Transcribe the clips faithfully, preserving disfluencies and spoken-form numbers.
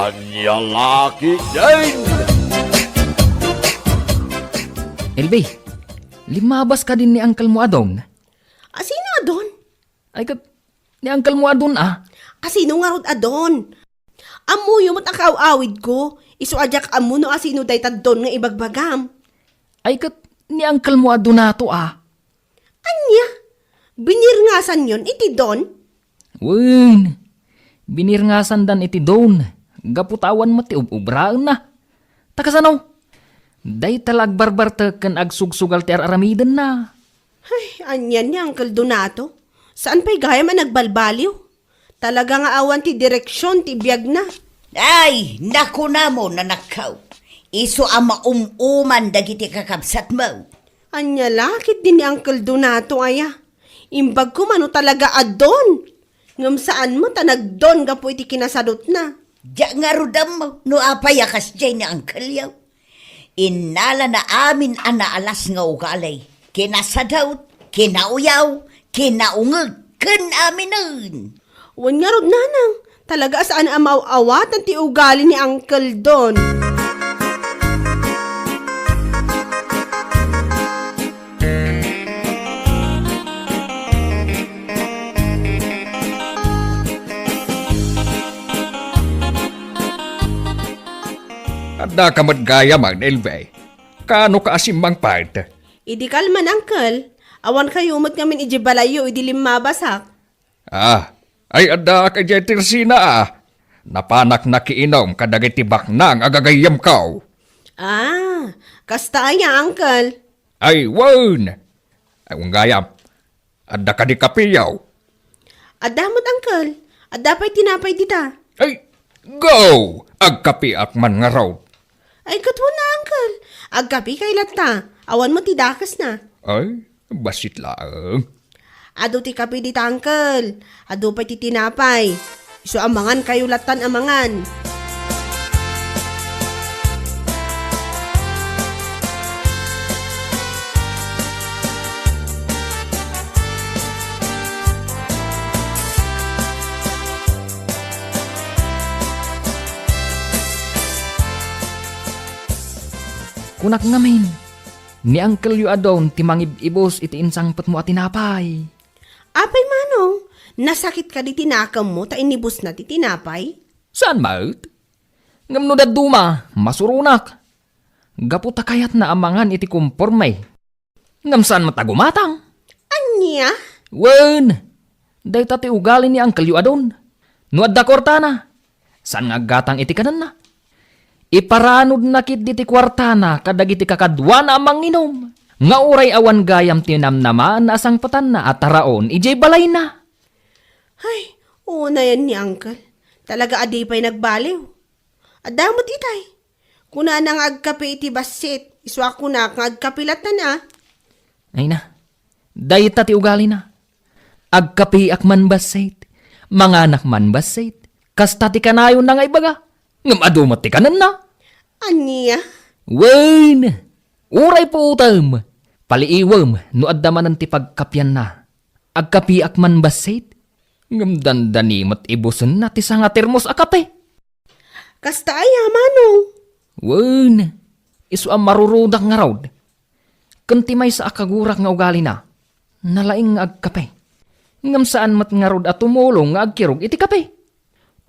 Ania la ketdin? Elvi, limmabas kadin ni uncle mo a Don? Asino a Don? Ay, ket ni uncle mo a Don, a? Asino ngarud a Don? Ammoyo met a kaaw-awidko, isu a diak ammo no asino dayta Don nga ibagbagam. Ay, ket ni uncle mo a Donato, a? Ania? Binirngasanyon iti Don? Wen, binirngasandan iti Don, gapu ta awan met ti ub-ubraenna. Ta kasano? Dayta la agbarbartek ken agsugsugal ti ar-aramidenna. Ay, anian ni Uncle Donato? Saan pay gayam a nagbalbaliw? Talaga nga awan ti direksion ti biagna. Ay, nakunam, anakko. Isu a maum-uman dagiti kakabsatmo. Ania la ketdin ni Uncle Donato, aya? Imbagko mano talaga a don. Ngem saan met a nagdon gapu iti kinasadutna. Diak ngarud ammo no apay a kasdiay ni Uncle-yo. Innalana amin a naalas nga ugali, kinasadut, kinauyaw, kinaungeg, ken aminen. Wen ngarud, nanang, talaga a saan a maaw-awatan ti ugali ni Uncle Don. Addaka met gayam, Elvi. Kaano ka a simmangpet? Idi kalman, uncle. Awan kayo met ngamin idiay balayyo idi limmabasak. Ah, ay addaak idiay tersina, a. Napanak nakiinum kadagiti baknang a gagayyemko. Ah, kasta aya, uncle? Ay, wen. Ay, wen gayam. Adda kadi kapeyo? Adda met, uncle. Adda pay tinapay dita. Ay, go! Agkapeak man ngarud. Ay, ket wen a, uncle. Agkapekay latta. Awan met ti dakesna. Ay, bassit laeng. Adu ti kape dita, uncle. Adu pay ti tinapay. Isu a mangankayo lattan a mangan. Kunak ngamin, ni uncle-yo a Don ti mangib-ibus iti insangpetmo a tinapay. Apay, manong, nasakit kadi ti nakemmo ta inibusna ti tinapay? Saan met? Ngem no dadduma, masuronak. Gapu ta kayatna a mangan iti komporme. Ngem saan met a gumatang. Ania? Wen, dayta ti ugali ni uncle-yo a Don. No adda kuartana, saan nga aggatang iti kanenna. Iparanudna ketdi ti kuartana kadagiti kakaduana a manginum, nga uray awan gayam ti namnamaanna a sangpetanna a taraon idiay balayna. Ay, unayen ni uncle. Talaga a di pay nagbaliw. Adda met itay. Kunana nga agkape iti bassit, isu a kunak nga agkape lattan a. Ay na, dayta ti ugalina. Agkapeak man bassit, manganak man bassit, kasta ti kanayonna nga ibaga. Ngem adu met ti kanenna. Ania? Wen, uray puotem, paliiwem no adda manen ti pagkapianna. Agkapeak man bassit, ngem dandani met ibusenna ti sanga termos a kape. Kasta aya, manong? Wen, isu a marurudak ngarud. Ken ti maysa a kagurak nga ugalina, nalaing nga agkape. Ngem saan met ngarud a tumulong nga agkirog iti kape.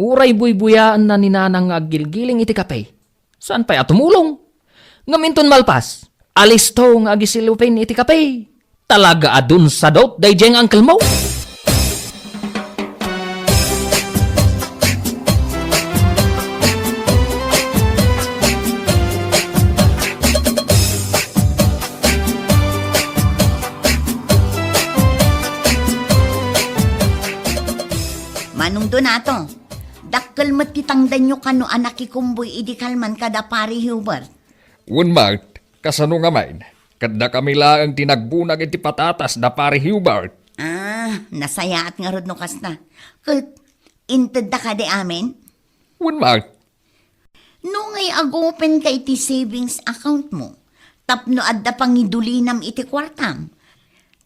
Uray buybuyaenna ni nanang nga aggilgiling iti kape. Saan pay a tumulong. Ngem inton malpas, alisto nga agisilupin iti kape. Talaga a dunsadot daydiay nga uncle-mo. Manong Donato, dakkel met ti tangdanyo kano a nakikumboy idi kalman kada Pari Hubert. Wen met, kasano ngamin? Ket dakami laeng ti nagbunag iti patatas da Pari Hubert. Ah, nasayaat ngarud no kasta. Ket, intedda kadi amin? Wen met. No ngay agopenka iti savings account mo, tapno adda pangidulinam iti kuartam,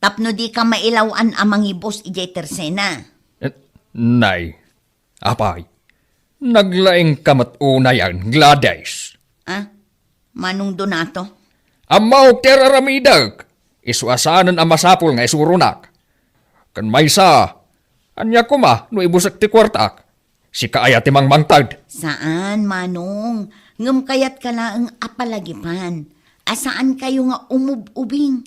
tapno dika mailaw-an a mangibus idiay tersena. Eh, nay, apay, Naglaingka met unayen, Gladys. Ah, Manong Donato? Ammok ti ar-aramidek. Isu a saanen a masapul nga isuronak. Ken maysa, ania koma no ibusek ti kuartak? Sika aya ti mangmangted? Saan, Manong. Ngem kayatka laeng a palagipan a saankayo nga umub-ubing.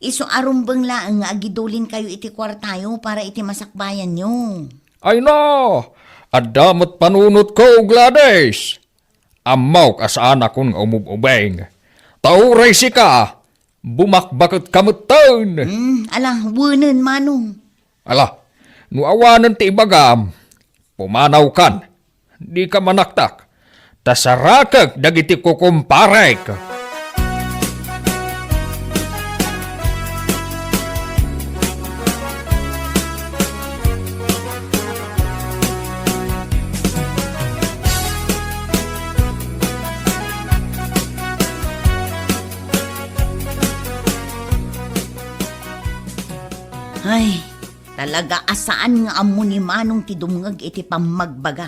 Isu a rumbeng laeng nga agidulinkayo iti kuartayo para iti masakbayanyo. Ay na! Adda met panunotko, Gladys! Ammok a saanakon nga umub-ubing. Ta uray sika, bumakbaket ka metten. Hmm, ala, wenen, Manong. Ala, no awanen ti ibagam, pumanawkan. Dika manaktak. Ta sarakek dagiti kukumparek. Ay, talaga a saan nga ammo ni Manong ti dumngeg iti pammagbaga.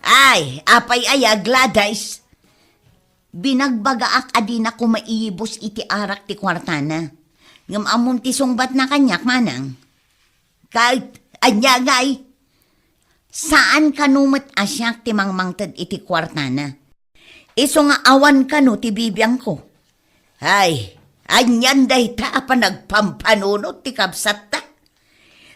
Ay, apay aya, Gladys? Binagbagaak a dina koma iyibus iti arak ti kuartana. Ngem ammom ti sungbatna kaniak, Manang? Ket ania ngay? Saan kano met a siak ti mangmangted iti kuartana. Isu nga awan kano ti bibiangko. Ay, anian dayta a panagpampanunot ti kabsatta?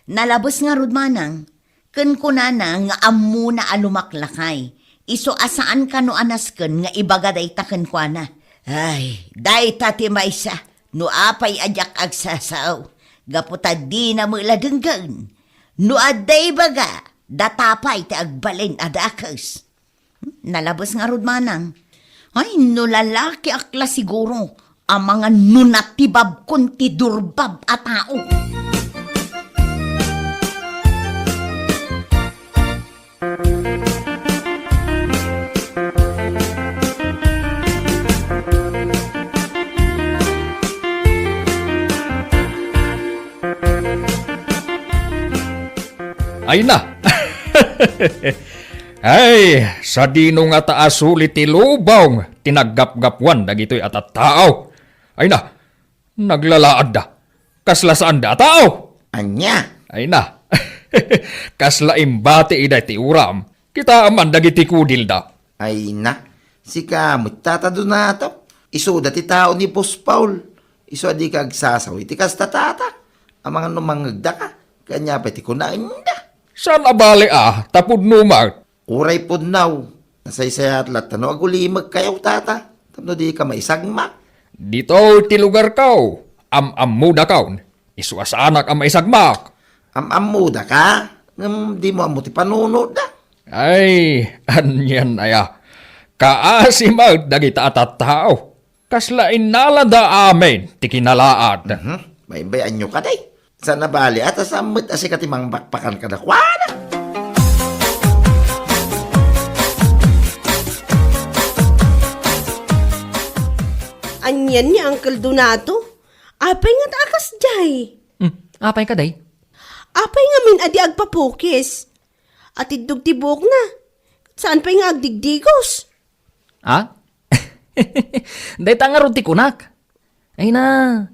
Nalabes ngarud, Manang, ken kunana nga ammona a lumaklakay. Isu a saan kano a nasken nga ibaga dayta kenkuana. Ay, dayta ti maysa no apay a diak agsasao, gapu ta dina met la denggen. No adda ibaga, data pay ti agbalin a dakes. Nalabes ngarud, Manang. Ay, no lalakiak la siguro, amangan no natibabkon ti durbab a tao. Ay na! Ay, sadino ngata a suli ti lubong ti naggapgapuan dagitoy a tattao? Ay na, naglalaadda. Kasla saanda a tao. Ania? Ay na. Kasla imbati ida ti uram. Kitaem man dagiti kudilda. Ay na. Sika met, Tata Donato. Isuda ti tao ni Boss Paul. Isu a dika agsasao iti kasta, Tata. Amangan no mangngegdaka. Ania pay ti kunaenda? Saan a bale a, ta pudno met. Uray pudno, nasaysayat latta no agulimekkayo, Tata, tapno dika maisagmak. Ditoy ti lugarko, am-ammodakon. Isu a saanak a maisagmak. Am-ammodaka, ngem dimo ammo ti panunotda. Ay, anian aya? Kaasi met dagita a tattao. Kasla innalada amin ti kinalaad. Mhm. Baybay-anyo kadi. Saan a bale a ta saan met a sika ti mangbakbakan kadakuada. Anian ni Uncle Donato? Apay ngata a kasdiay? Hmm, apay kadi? Apay ngamin a di agpapukis? Atiddog ti buokna. Saan pay nga agdigdigos? Ha? Dayta ngarud ti kunak. Ay na,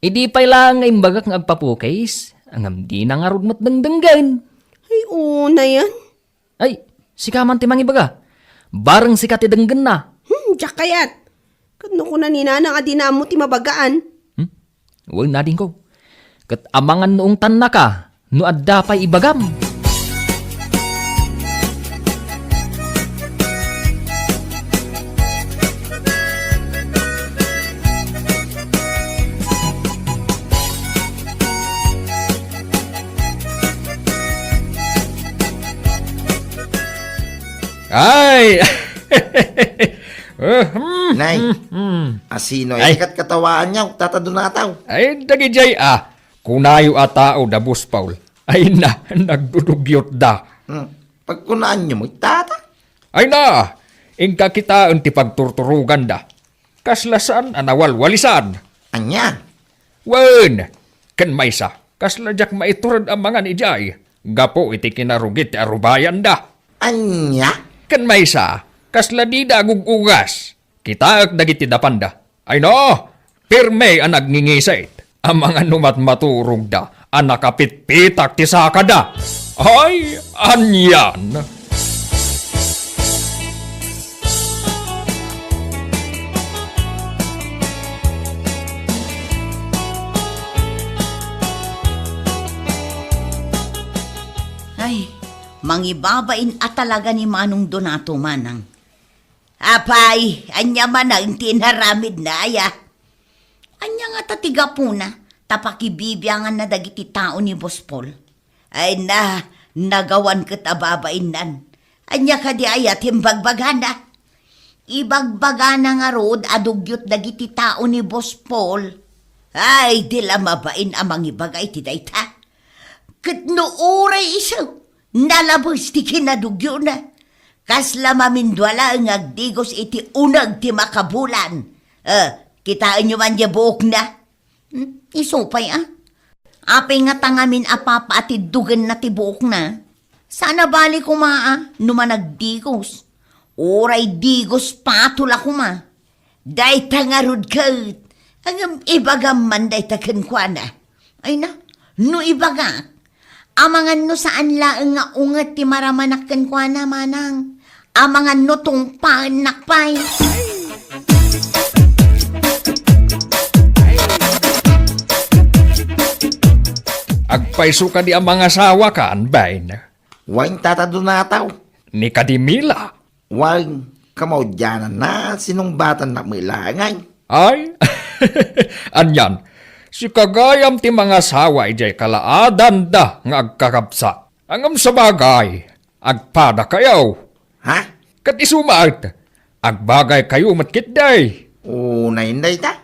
idi pay laeng nga imbagak nga agpapukis, ngem dina ngarud met dengdenggen. Ay, unayen. Ay, sika man ti mangibaga. Bareng sika ti denggenna. Hmm, diak kayat. Ket no kuna ni Nanang a dina ammo ti mabagaan. Hmm? Wen, adingko. Ket amangan no ungtannaka no adda pay ibagam. Ay! Nay, hmm, hmm. Asino ay, ay, katkatawaanyo, Tata Donato? Ay, dagidiay a, kunayo a tao da Boss Paul. Ay na, nagdudugyotda. Hmm. Pagkunaanyo met, Tata? Ay na, inka kitaen ti pagturturoganda. Kasla saan a nawalwalisan. Ania? Wen, ken maysa, kasla diak maitured a mangan idiay, gapu iti kinarugit ti arubayanda. Ania? Ken maysa, kasla dida agug-ugas. Kitaek dagiti dapanda. Ay no, pirme a nagngingisit. Amangan no mat-, maturogda a nakapitpitak ti sakada. Ay, anian! Ay, mangibabain a talaga ni Manong Donato, manang. Apay, ania manen ti inaramidna, aya? Ania ngata ti gapuna ta pakibibianganna dagiti tao ni Boss Paul? Ay na, nagawan ket a babainnan. Ania kadi aya ti imbagbagana? Ibagbagana ngarud a dugyot dagiti tao ni Boss Paul. Ay, di la mabain a mangibaga iti dayta. Ket no uray isu, nalabes ti kinadugyona. Kasla mamindua laeng nga agdigos iti uneg ti makabulan. Eh, kitaenyo man diay buokna? Hmm, isu pay, a? Apay ngata ngamin a papaatiddogenna ti buokna? Saan a bali koma a no managdigos. Uray digos patol a koma. Dayta ngarud ket, ngem ibagam man dayta kenkuana. Ay na, no ibagak, amangan no saan laeng nga unget ti maramanak kenkuana, manang. Amangan no tungpaennak pay. Agpayso kadi a mangasawakan, bain? Wen, Tata Donato. Ni kadi Mila? Wen, kamaudiananna, sinungbatannak met laeng. Ay? Anian, sika gayam ti mangasawa idiay kalaadanda nga agkakabsat. Ngem sabagay, agpadakayo. Ha? Ket isu met, agbagaykayo met ketdi. Unay dayta.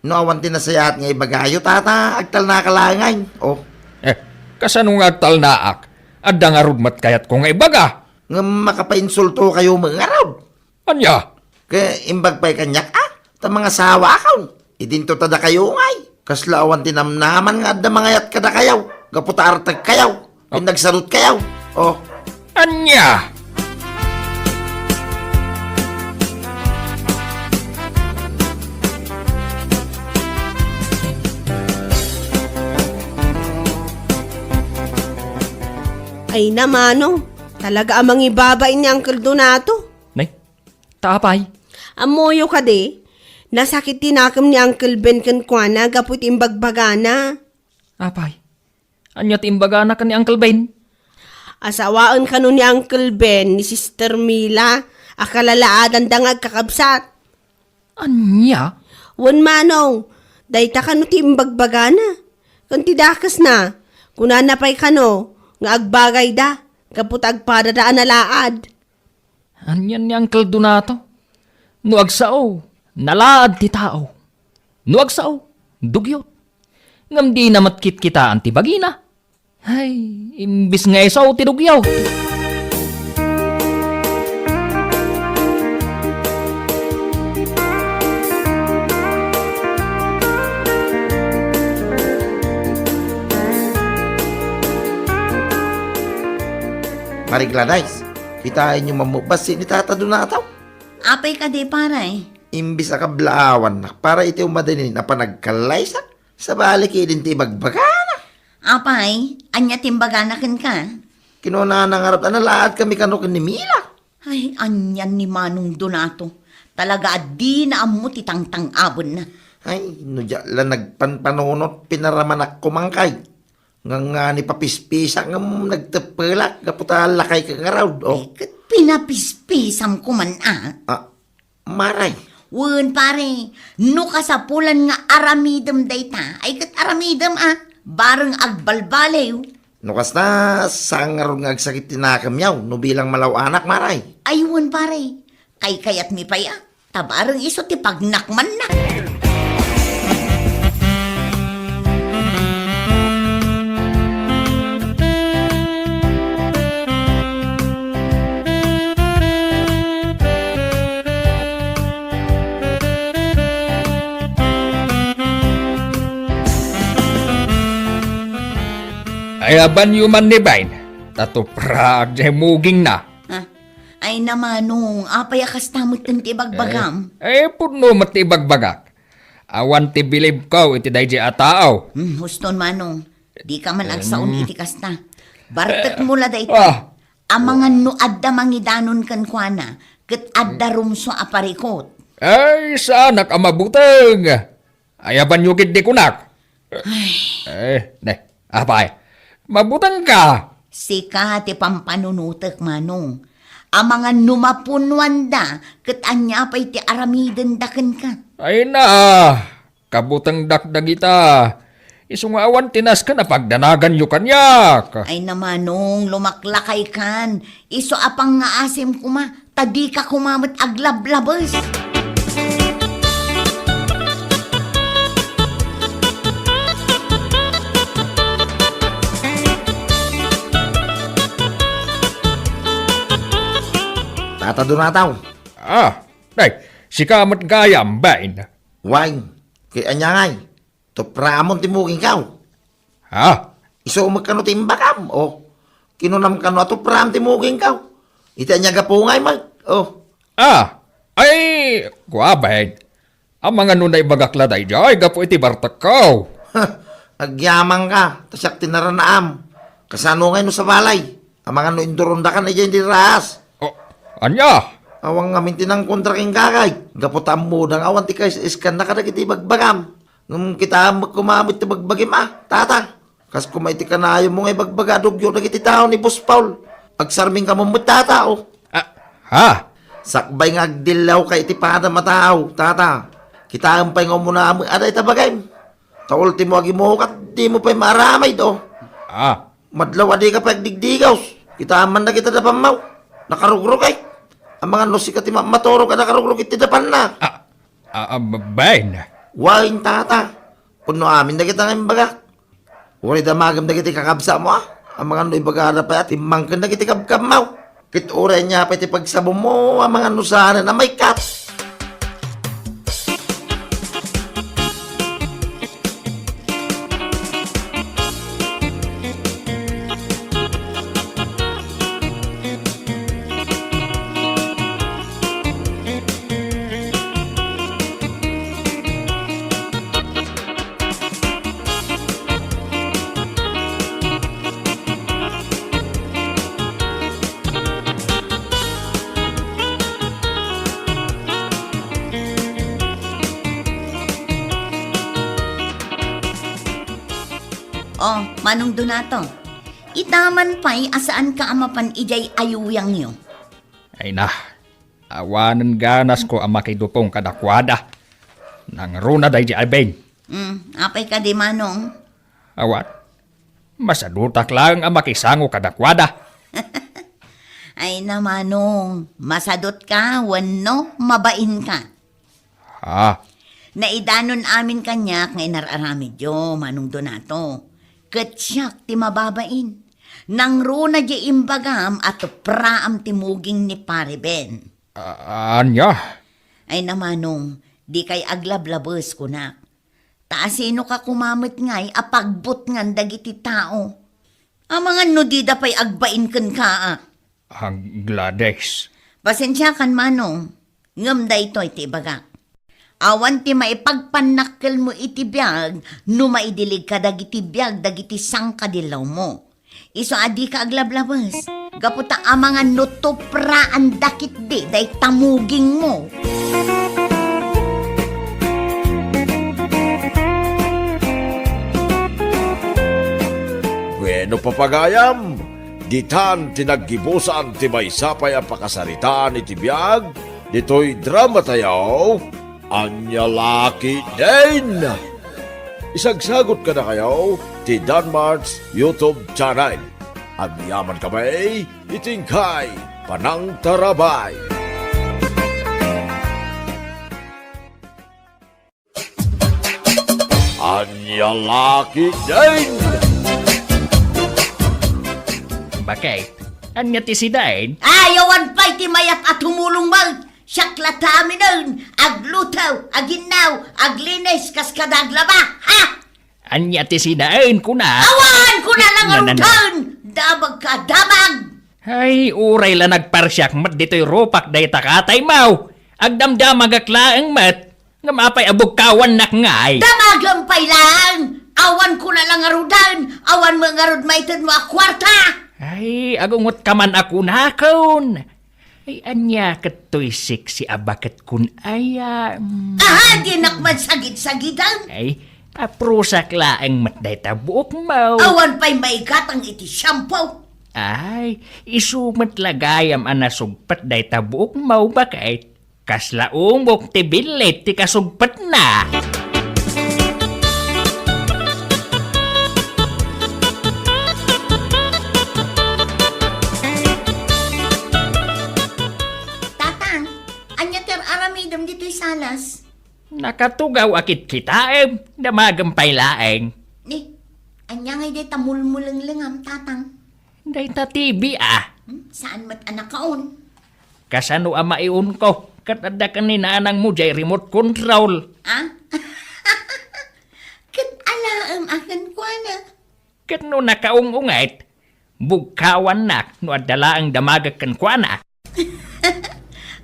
No awan ti nasayaat nga ibagayo, Tata, agtalnaka laeng. Oh. Eh, kasano nga agtalnaak? Adda ngarud met kayatko nga ibaga. Ngem makapainsultokayo met ngarud. Ania? Ket imbag pay kaniak, a, ta mangasawakon. Idinto ta dakayo ngay. Kasla awan ti namnaman nga adda mangayat kadakayo, gapu ta artegkayo, ken nagsarutkayo. Oh. Ania? Ay na, Manong, talaga a mangibabain ni Uncle Donato. Nay, ta apay? Ammoyo kadi, nasakit ti nakem ni Uncle Ben kenkuana gapu iti imbagbagana. Apay? Ania ti imbagana ken ni Uncle Ben? Asawaen kano ni Uncle Ben ni Sister Mila a kalalaadanda nga agkakabsat. Ania? Wen, Manong, dayta kano ti imbagbagana. Ken ti dakesna, kunana pay kano nga agbagayda gapu ta agpadada a nalaad. Anian ni Uncle Donato? No agsao, nalaad ti tao. No agsao, dugyot. Ngem dina met kitkitaan ti bagina. Ay, imbis nga isao ti dugyot. Mari Gladys, kitaenyo man met bassit ni Tata Donato. Apay kadi, pare? Imbis a kablaawannak para iti umadinin a panagkallaysa, sabali ketdin ti ibagbagana. Apay, ania ti imbagana kenka? Kinunana ngarud a nalaadkami kano ken ni Mila. Ay, anian ni Manong Donato. Talaga a dina ammo ti tangtang-abenna. Ay, no diak la nagpanpanunot, pinaramanak koma ngay. Ngangani papispisak ngem nagteppelak gapu ta lakayka ngarud, oh. Ay, ket pinapispisam koman, a? Ah, maray. Wen, pare, no kasapulan nga aramidem dayta, ay ket aramidem, a, bareng agbalbaliw. No kasta, saan ngarud nga agsakit ti nakemyo no bilang malaw-anak, maray? Ay, wen, pare, kaykayatmi pay, a. Ta bareng isu ti pagnakmanna. Ayabanyo man ni Bain, ta tupraak diay mugingna. Ah, Ay na, Manong, apay a kasta metten ti ibagbagam? Eh, eh, pudno met ti ibagbagak. Awan ti bilibko iti daydi a tao. Hmm, huston, Manong. Dika man agsaon iti kasta. Bartekmo la dayta. Ah. Amangan no adda mangidanon kenkuana, ket adda rumsua a parikut. Ay, saanak a mabuteng. Ayabanyo ketdi kunak. Ay. Eh, ne, apay, mabutengka. Sika ti pampanunotek, Manong. Amangan no mapunuanda, ket ania pay ti aramidenda kenka? Ay na, kabutengdak dagita. Isu nga awan ti nasken a pagdanaganyo kaniak. Ay na, Manong, lumaklakaykan. Isu a pangngaasim koma, ta dika koma met aglablabes. Tata Donato. Ah, day, sika met gayam, bain. Wen, ket ania ngay? Tupraam ti mugingko. Ha? Isu met kano ti imbagam, o. Kinunam kano a tupraam ti mugingko. Iti ania gapu ngay met, o. Ah, ay, kua, bain. Amangan no naibagak la daydiay gapu iti bartekko. Agyamanka, ta siak ti naranaam. Kasano ngay no sabali? Amangan no indurondakan idiay diraas. O, ania? Awan ngamin ti nangkontra kenka, gapu ta ammoda nga awan ti kais-iskanna kadagiti ibagbagam. Ngem kitaem met koma met ti bagbagim a, tata. Kas koma iti kanayonmo nga ibagbaga a dugyo dagiti tao ni Boss Paul. Agsarming kamo met, tata, o. Ah, ha? Sakbay nga agdillawka iti padam a tao, tata. Kitaem pay nga umuna met a dayta bagim. Ta ultimo agimukat, dimo pay maaramid, o. Ah. Madlaw a dika pay agdigdigos. Kitaem man dagita da pammaw. Nakarugrog, ay. Amangan no sika ti ma-, maturog a nakarugrog iti dapanna. Ah, ah, ah, bain. Wen, tata. Pudno amin dagita nga imbagak. Uray damagem dagiti kakabsatmo, a. Amangan no ibagada pay a timmangken dagiti kabkabmo. Ket uray ania pay ti pagsabongmo, amangan no saanen a maikkat. O, Manong Donato, ita man pay a saanka a mapan idiay ayuyangyo. Ay na, awanen ganasko a makidupong kadakuada. Nangruna daydi a bain. Hmm, apay kadi, Manong? Awan. Masadutak laeng a makisango kadakuada. Ay na, Manong, masadutka wenno mabainka? Ha? Naidanon amin kaniak nga inar-aramidyo, Manong Donato. Ket siak ti mababain. Nangruna diay imbagam a tupraam ti muging ni Pare Ben. A-, ania? Ay na, Manong, dikay aglablabes, kunak. Ta asinoka koma met ngay a pagbutngan dagiti tao? Amangan no dida pay agbain kenka a. Ah, Gladys. Pasensiakan, Manong, ngem daytoy ti ibagak. Awan ti maipagpannakkelmo iti biag no maidilig kadagiti biag dagiti sangkadillawmo. Isu a dika aglablabes, gapu ta amangan no tupraanda ketdi dayta mugingmo. Bueno, papagayam, ditan ti naggibusan ti maysa pay a pakasaritaan iti biag ditoy dramatayo, Ania La Ketdin. Isagsagut kadakayo ti Danmart's YouTube channel. Agyamankami iti inkay panangtarabay. Ania La Ketdin. Bakit? Ania ti sidain? Ay, awan pay ti mayat a tumulong met. Siak la ta aminen, agluto, aginnaw, aglinis, kas kada aglaba, ha? Ania ti sidain, kuna? Awan, kuna lang. Na, na, na. Arutan! Damag ka, damag! Ay, uray la nagparsiak met ditoy rupak dayta katay, Maw. Agdamdamagak laeng met, ngem apay a bugkawannak ngay? Damagem pay laeng! Awan kuna la ngaruden, awan met ngarud maitedmo a kuarta! Ay, agungot ka man a kunakon. Ay, ania ket toy sexy a baket kun aya? Mm. Aha, dinak man sagid-sagiden. Ay, aprusak laeng met dayta buok, Maw. Awan pay maigatang iti shampoo. Ay, isu met la gayam a nasugpet dayta buok, Maw, baket. Kasla umok ti billit ti kasugpetna. Tatang, ania ti ar-aramidem ditoy salas? Nakatugaw a kitkitaem, damagem pay laeng. Ni, ania ngay dayta mulmulenglengam, Tatang? Dayta T V a. Hmm? Saan met a nakaon? Kasano a maiunko? Ket adda ken ni nanangmo jay remote control. Ah? Ket alaem a kenkuana. Ket no nakaung-unget, bugkawannak no adda laeng damagek kenkuana.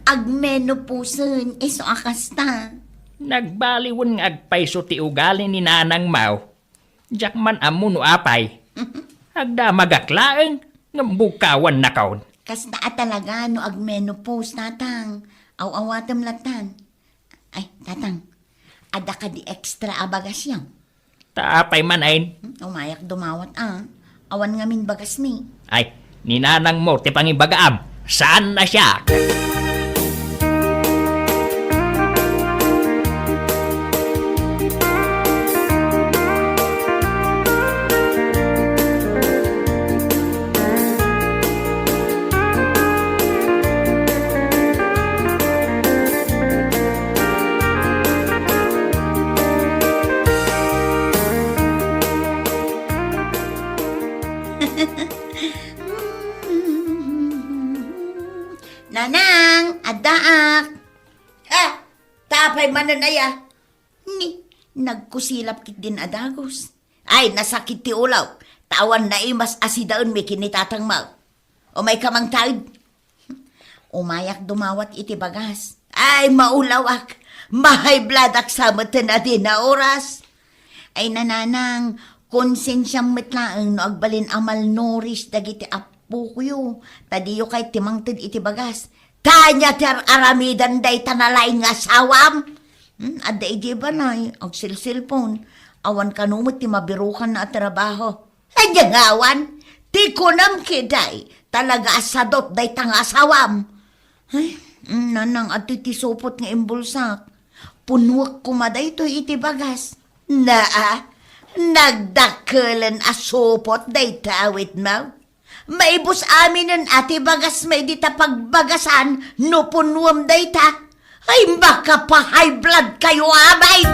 Agmenopausen, isu a kasta. Nagbaliwen nga agpayso ti ugali ni nanangmo. Diak man ammo no apay. Agdamagak laeng, ngem bugkawannakon. Kasta a talaga no agmenopause, Tatang. Aw-awatem latan. Ay, Tatang, adda kadi extra a bagasyo? Ta apay man, ain? Hmm, umayak dumawat, a. Awan ngamin bagasmi. Ay, ni nanangmo ti pangibagaam. Saan a siak? Nanang, addaak. Ha? Ta apay manen aya? Ni, nagkusilap ketdin a dagus. Ay, nasakit ti ulok. Ta awan naimas a sidaenmi ken ni tatangmo. Umayka mangted. Umayak dumawat iti bagas. Ay, maulawak. Ma-high blood-ak sa meten a dina oras. Ay, nanang, konsensiam met laeng no agbalin a malnourish dagiti appoyo, ta diyo kayat ti mangted iti bagas. Ta ania ti ar-aramiden dayta nalaing nga asawam? Hmm, adda idiay balay, agselselpon. Awan kano met ti mabirukanna a trabaho. Ania nga awan? Ti kunam ketdi, talaga a sadot dayta nga asawam. Ay, mm, nanang, adtoy ti supot nga imbulsak. Punnuek koma daytoy iti bagas. Naa, nagdakkelen a supot dayta awitmo. Maibus aminen a ti bagasmo dita pagbagasan no punnuem dayta. Ay, makapahay blood kayo, amay!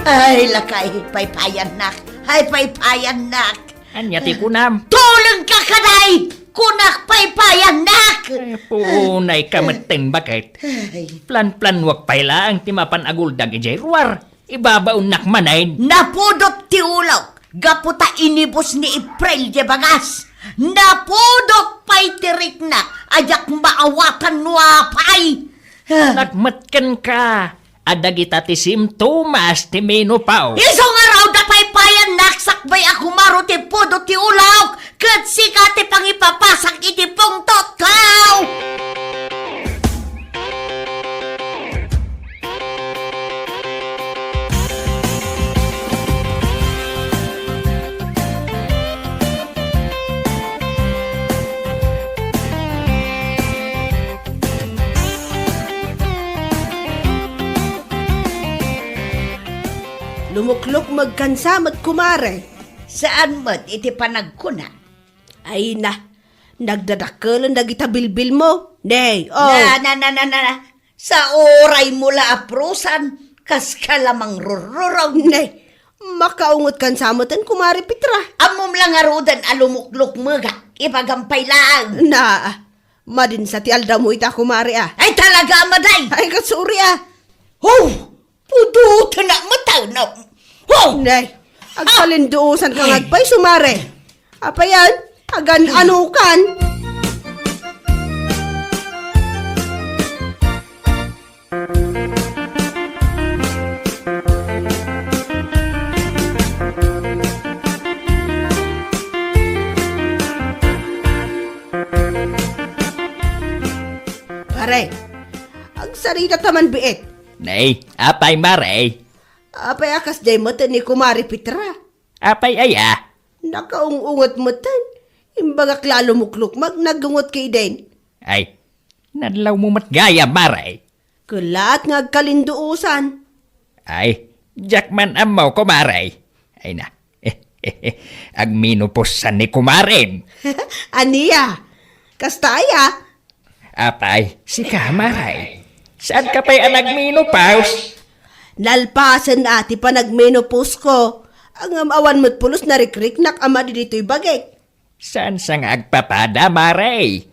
Ay, lakay, paypayannak. Ay, paypayannak. Ania ti kunam? Tulengka kadi! Kunak paypayannak! Ay, punay ka metten, baket. Ay. Planplanuak pay laeng ti mapan aguldag idiay ruar. Ibabaonnak manen. Napudot ti ulok gapu ta inibus ni April ti bagas. Napudot pay ti riknak a diak maawatan no apay. Nakmet kenka. A dagita ti simptomas ti menopause. Isu ngarud a paypayannak sakbay a kumaro ti pudot ti ulok, ket sika ti pangipapasak iti pungtotko! Lumuklukmeg kansa met, kumare. Saan met iti panagkuna. Ay na, nagdadakkelen dagita bilbilmo. Nay, oh. Na, na, na, na, na, na. Sa uraymo la a prusan, kaska la mangrurrurong. Nay, makaunget kansa meten, kumare Petra. Ammom la ngaruden a lumuklukmegak, ibagam pay laeng. Na, Madinsa ti aldawmo ita, kumare, a. Ay, talaga, Maday! Ay, katsuri, a. Ho! Pudutenak met, no? Ho! Nay, agkalinduosan ka nga agpayso, mare. Apay yan? Agan-ano kan? Pare, agsarita ta man biit. Nay, apay, mare? Apay a kasdiay met ni Kumare Petra? Apay aya? Nakaung-unget metten. Imbagak la a lumuklukmag, nagunget kayden. Ay, nadlawmo met gayam, mare. Kellaat nga agkalinduosan. Ay, diak man ammo, kumare. Ay na, agmenopause ni kumarem. Ania? Kasta aya? Apay, sika, mare. Saan ka pay a nagmenopause? Nalpasen a ti panagmenopause ko. Ngem awan met pulos narikriknak a madi ditoy bagik. Saan sa nga agpapada, mare?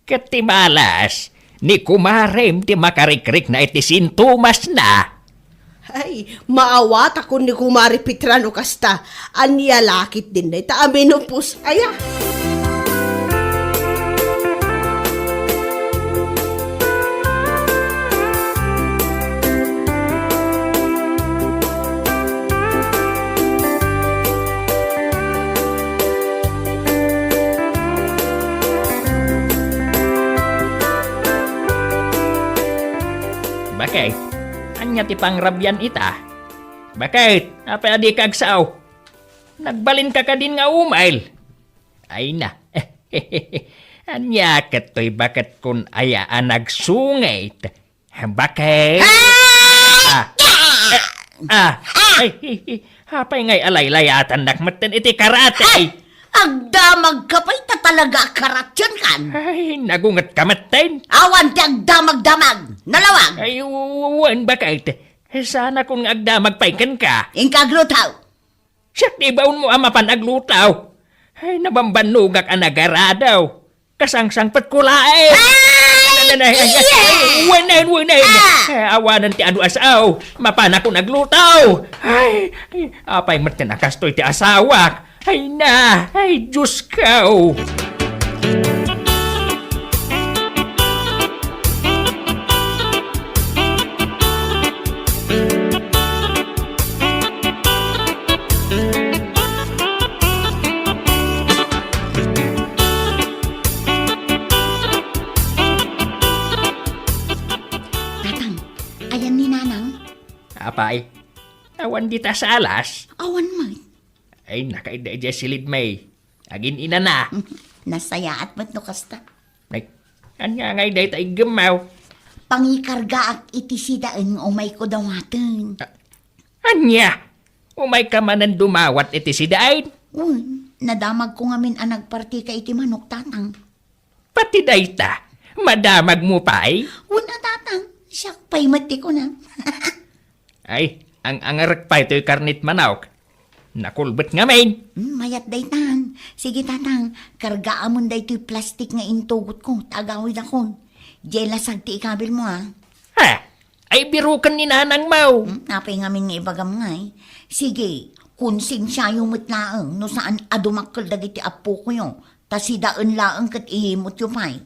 Ket ti malas, ni kumarem ti makarikrikna iti sintomasna. Ay, maawatakon ni Kumare Petra no kasta. Ania la ketdin dayta a menopause aya? Baket, ania ti pangrabian ita? Baket, apay a dika agsao? Nagbalinka kadin nga umay? Ay na. Ania ket toy baket kun aya a nagsungit? Baket? Ah! Ah! Eh, ah! Ay, eh, eh, apay ngay alaylayatannak metten iti karate? Ay! Agdamagka pay ta talaga a karatienkan. Ay, nagungetka metten. Awan ti agdamagdamag. Nalawag. Ay, w-, w-, wen, baket. Saanakon nga agdamag pay kenka. Inka aglutaw. Siak ti ibaonmo a mapan aglutaw. Ay, nabambannogak a nagaradaw. Kasangsangpetko laeng. Ay! Ay, ay, ay, ay, ay, wenen, wenen. Ah! Ay, awanen ti adu a sao. Mapanakon aglutaw. Ay, ay, apay metten a kastoy ti asawak. Ay na, ay, Diyos ko. Tatang, ayan ni Nanang? Apay, awan dita sa alas? Awan met. Ay, nakaidda idiay silid, may. Agin-inana. Nasayaat met no kasta. Ay, ania ngay dayta iggemmaw? Pangikargaak iti sidaen nga umayko dawaten. A-, ania? Umayka manen dumawat iti sidaen? Wen, nadamagko ngamin a nagpartika iti manok, Tatang. Pati dayta, madamagmo pay? Wen a, Tatang, siak pay met ti kunam. Ay, ang-angarek pay toy karnit manok. Nakulbet ngamin. Hmm, mayat daytan. Sige, Tatang, kargaamon daytoy plastik nga intugotko, ta agawidakon. Diay lasag ti ikabilmo, a. Ha? Ay, biroken ni nanangmo. Hmm, apay ngamin nga ibagam ngay? Sige, konsensiayo met laeng no saan a dumakkel dagiti appokoyo, ta sidaen laeng ket ihimutyo pay.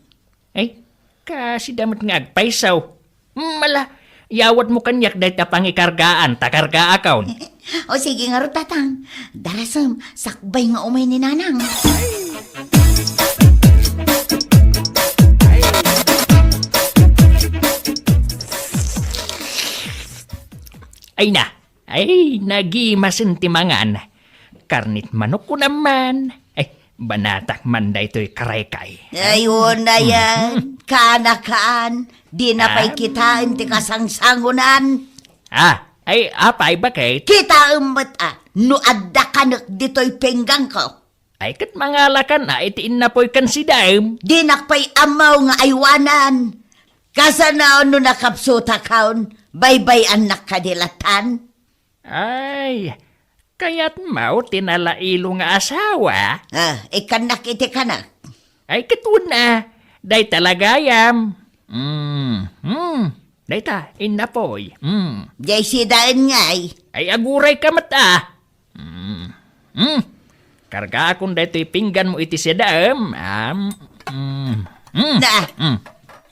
Ay, kasida met nga agpayso. Hmm, ala, yawatmo kaniak dayta pangikargaan ta kargaakon. O sige ngarud, Tatang. Darasem, sakbay nga umay ni Nanang. Ay na, ay, nagimasen ti mangan. Karnit manok ko naman. Ay, banatak man daytoy karaykay. Ay, wen a yan. Kaanakan. Dina pay kitaen ti kasangsangonan. Ah, ay, apay, baket? Kitaem met a, no adda kanek ditoy pingganko. Ay, ket mangalakan a iti innapoy ken sidaem. Dinak pay ammo nga aywanan. Kasano no nakapsutakon, baybay-annak kadi latan? Ay, kayatmo ti nalailo nga asawa? Ah, ikkannak iti kanak. Ay, ket wen a, Dayta la gayam. Mm, mm. Dayta, innapoy. Mm. Jay sidaen ngay. Ay, agurayka met, a. Mm, mm. Kargaakon daytoy pingganmo iti sidaem. Am, mm, mm, Na, mm.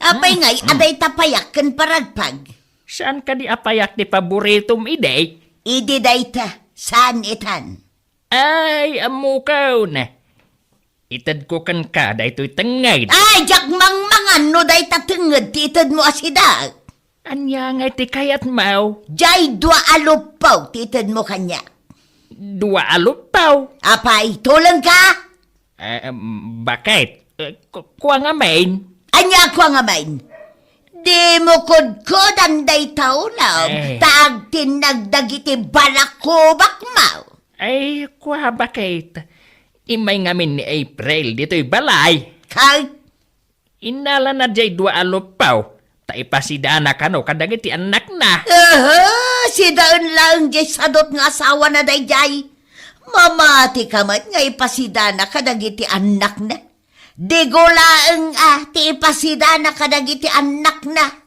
Apay ngay, mm, adayta payak ken paragpag? Saan kadi a payak ti paboritom idi? Idi dayta, saan itan? Ay, ammokon. Itedko kenka daytoy tengnged. Ay, diak mangmangan no dayta tengnged ti itedmo a sida. Ania ngay ti kayatmo? Jay dua a luppaw ti itedmo kaniak. Dua a luppaw? Apay, tulengka? Eh, em, bakit? Eh, ku-, kua ngamin. Ania kua ngamin? Dimo kudkudan dayta ulam, eh, ta agtinnag dagiti balakubakmo. Ay, kua, bakit? Immay ngamin ni April ditoy balay. Kay? Innalana jay dua a luppaw, ta ipasidana kano kadagiti annakna. Aha, sidaen laeng jay sadut nga asawana dayjay. Mamatika met nga ipasidana kadagiti annakna. Digo laeng a ti ipasidana kadagiti annakna.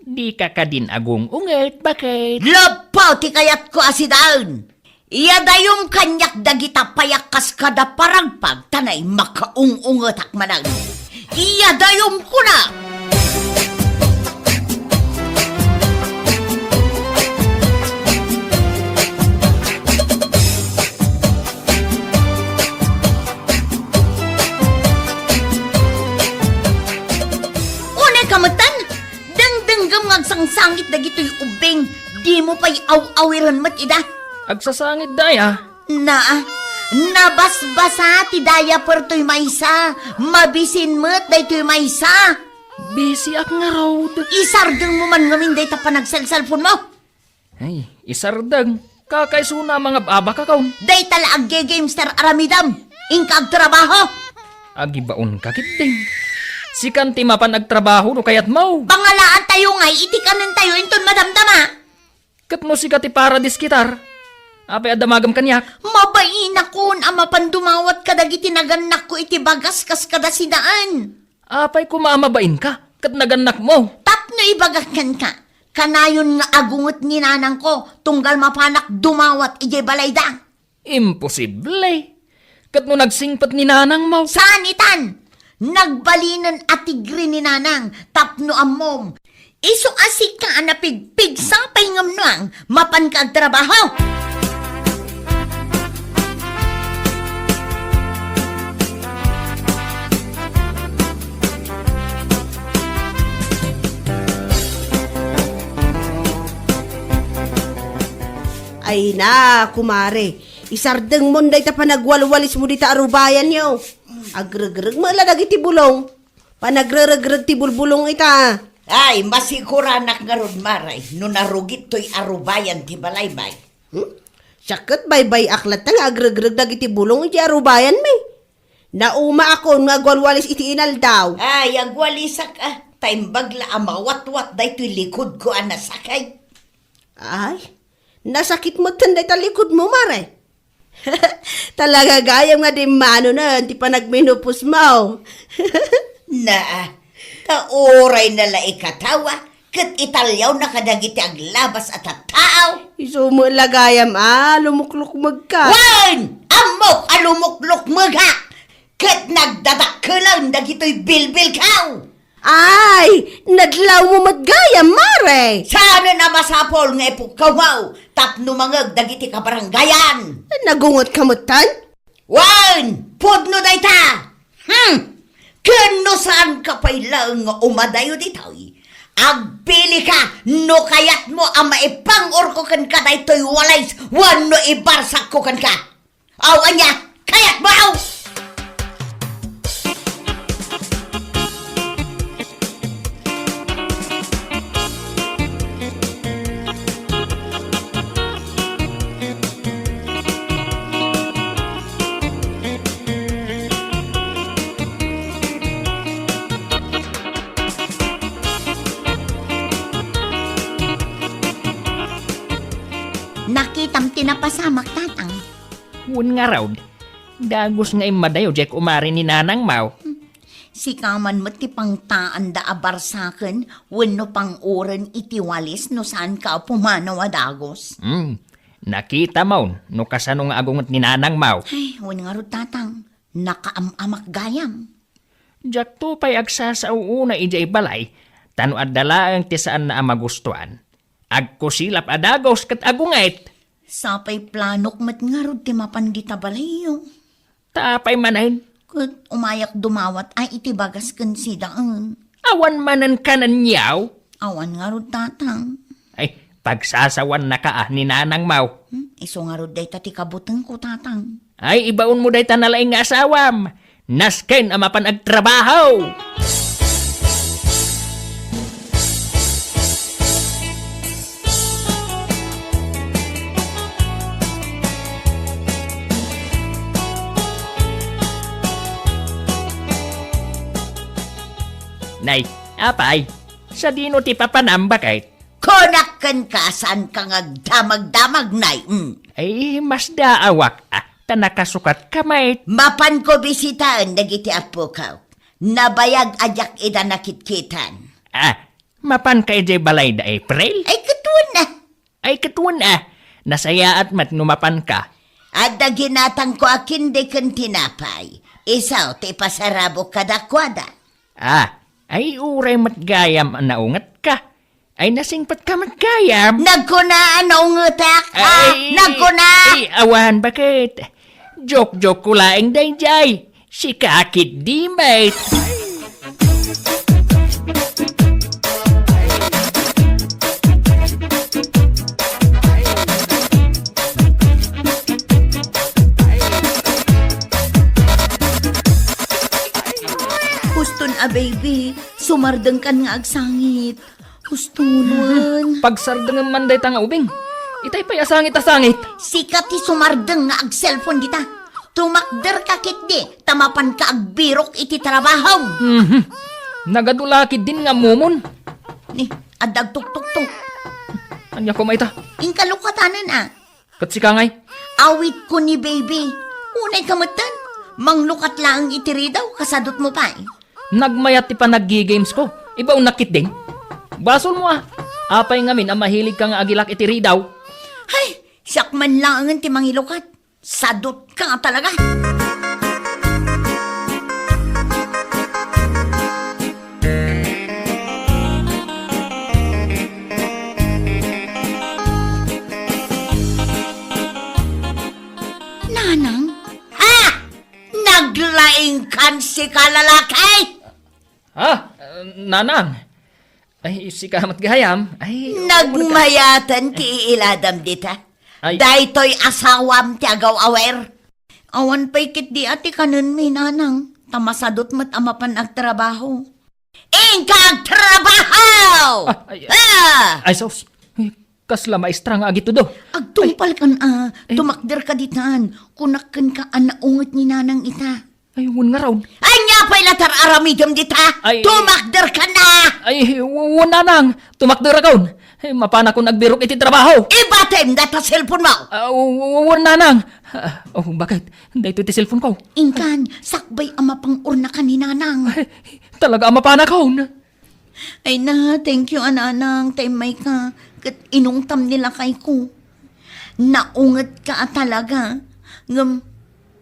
Dika kadin agung-unget, bakit? Lappaw ti kayatko a sidaen. Iyadayom kaniak dagita payak kas kada paragpag, ta nay makaung-ungetak manen. Iyadayom kuna! Unay kametan, dengdenggem nga agsangsangit dagitoy ubbing, dimo pay aw-awiren met ida. Agsasangit daya? Naa, nabasbasa ti diaper toy maysa, mabisin met daytoy maysa. Bisiak ngarud. Isardengmo man ngamin dayta panagselselponmo. Ay, isardeng. Kakaisuna a mangab-abakakon. Dayta la agge-gamester aramidem. Inka agtrabaho. Agibaonka ketdin. Sikan ti mapan agtrabaho no kayatmo. Pangalaantayo ngay iti kanentayo inton madamdama. Ket no sika ti paradiskitar, apay a damagem kaniak? Mabainakon a mapan dumawat kadagiti nagannakko iti bagas kas kada sidaen. Apay koma a mabainka ket nagannakmo? Tapno ibagak kenka, kanayon nga agunget ni nanangko tunggal mapanak dumawat idiay balayda. Imposible! Ket no nagsingpet ni nanangmo? Saan itan? Nagbalinen a tigre ni nanang tapno ammom. Isu a sika a napigpigsa pay ngem nuang, mapanka agtrabaho. Ay na, kumare, isardengmon dayta panagwalwalismo dita arubayanyo. Agregreg met la dagiti bulong. Panagreregreg ti bulbulong ita. Ay, masiguranak ngarud, mare, no narugit toy arubayan ti balaymi. Hmm? Siak ket baybay-ak latta nga agregreg dagiti bulong iti arubayanmi. Naumaakon nga agwalwalis iti inaldaw. Ay, agwalisak, a. Ta imbag la a mawatwat daytoy likodko a nasakit. Ay, nasakit metten dayta likodmo, mare. Talaga gayam nga dimmanonen ti panagmenopause mo. Naa, ta uray na la ikatawa, ket italiawna kadagiti aglabas a tattao. Isu met la gayam a lumuklukmegka. Wen! Ammok a lumuklukmegak! Ket nagdadakkelan dagitoy bilbilkaw. Ay, nadlawmo met gayam, mare! Saanen a masapul nga ipukkaw mo tapno mangeg dagiti kabarangayan? Nagungetka metten? Wen, pudno dayta! Hmm! Ken no saanka pay laeng nga umadayo ditoy, agpilika no kayatmo a maipang-orko kenka daytoy walis wenno ibarsakko kenka. Aw, ania? Kayatmo, aw! Nakitam ti napasamak, tatang. Wen ngarud, dagus nga immadayo diay kumare ni nanangmo. Sika man met ti pangtaanda a barsaken wenno panguren iti walis no saanka a pumanaw a dagus. Hmm, nakitamon no kasano nga agunget ni nanangmaw. Ay, wen ngarud, Tatang, nakaam-amak gayam. Diakto pay agsasao unay idiay balay, ta no adda laeng ti saanna a magustuan, agkusilap a dagus ket agunget. Sapay planok met ngarud ti mapan dita balayyo. Ta apay manen? Ket umayak dumawat ay iti bagas ken sidaen. Awan manen kanenyaw? Awan ngarud, Tatang. Ay, pagsasawannaka a ni nanangmaw. Hmm, isu ngarud dayta ti kabutengko, Tatang. Ay, ibaonmo dayta nalaing nga asawam. Nasken a mapan agtrabaho. Nay, apay, sadino ti papanam, baket? Kunak kenka, saanka nga agdamagdamag, Nay. Mm. Ay, masdaawak, ah, ta nakasukatka met. Mapanko bisitaen dagiti appokaw. Nabayag a diak ida nakitkitan. Ah, mapanka idiay balay da April? Ay, ket wen a. Ay, ket wen a. Nasayaat met no mapanka. Adda ginatangko a kindi ken tinapay. Isu ti ipasarabok kadakuada. Ah, ay uray met gayam a naungetka. Ay nasingpetka met gayam. Nagkuna a naungetak, ah, Ay, nagkuna. Ay, awan, baket? Joke-joke ko laeng daydiay. Sika ketdi met. Huston a, baby, sumardengkan nga agsangit. Hustonon. Pagsardengem man dayta nga ubing. Itay pay a sangit a sangit. Sika ti sumardeng nga agselpon dita. Tumakderka ketdi, ta mapanka agbirok iti trabahom. Mhm. Nagadu la ketdin nga ammomon. Ni, adda agtuktuktok. Ania koma ita? Inka lukatanen a. Ket sika ngay? Awitko ni baby. Unayka metten. Manglukat laeng iti ridaw, kasadutmo pay. Nagmayat ti panaggi-games ko. Ibaonnak ketdin. Basolmo a. Apay ngamin a mahiligka nga agilak iti ridaw? Hay, siak man laengen ti mangilukat. Sadutka talaga. Nanang? Ha? Naglaingkan sika, lalaki? Ha? Nanang? Ay, sika met gayam. Ay, Nagmayaten ti iiladam dita. Ay. Daytoy asawam ti agaw-awer. Awan pay ketdi a ti kanenmi, nanang, ta masadut met a mapan agtrabaho. Inka agtrabaho! Ah, ay, Ah! Ay, sus. Ay, kasla maestra nga agitudo. Agtungpalkan a, Ay. Tumakderka ditan. Kunak kenka a naunget ni nanang ita. Ay, wen ngarud. Ania pay la ti ar-aramidem dita? Ay. Tumakderkan a! Ay, w-, wen nanang. Tumakderakon. Ay, mapanakon agbirok iti trabaho. Ibatem data cellphone mo! Ah, w-, w-, wen nanang. Ah, oh, baket? Daytoy ti cellphone ko. Inkan, sakbay a mapang-urnakan ni nanang. Ay, talaga a mapanakon. Ay na, thank you a nanang, ta immayka, ket inungtam ni lakayko. Naungetka a talaga, ngem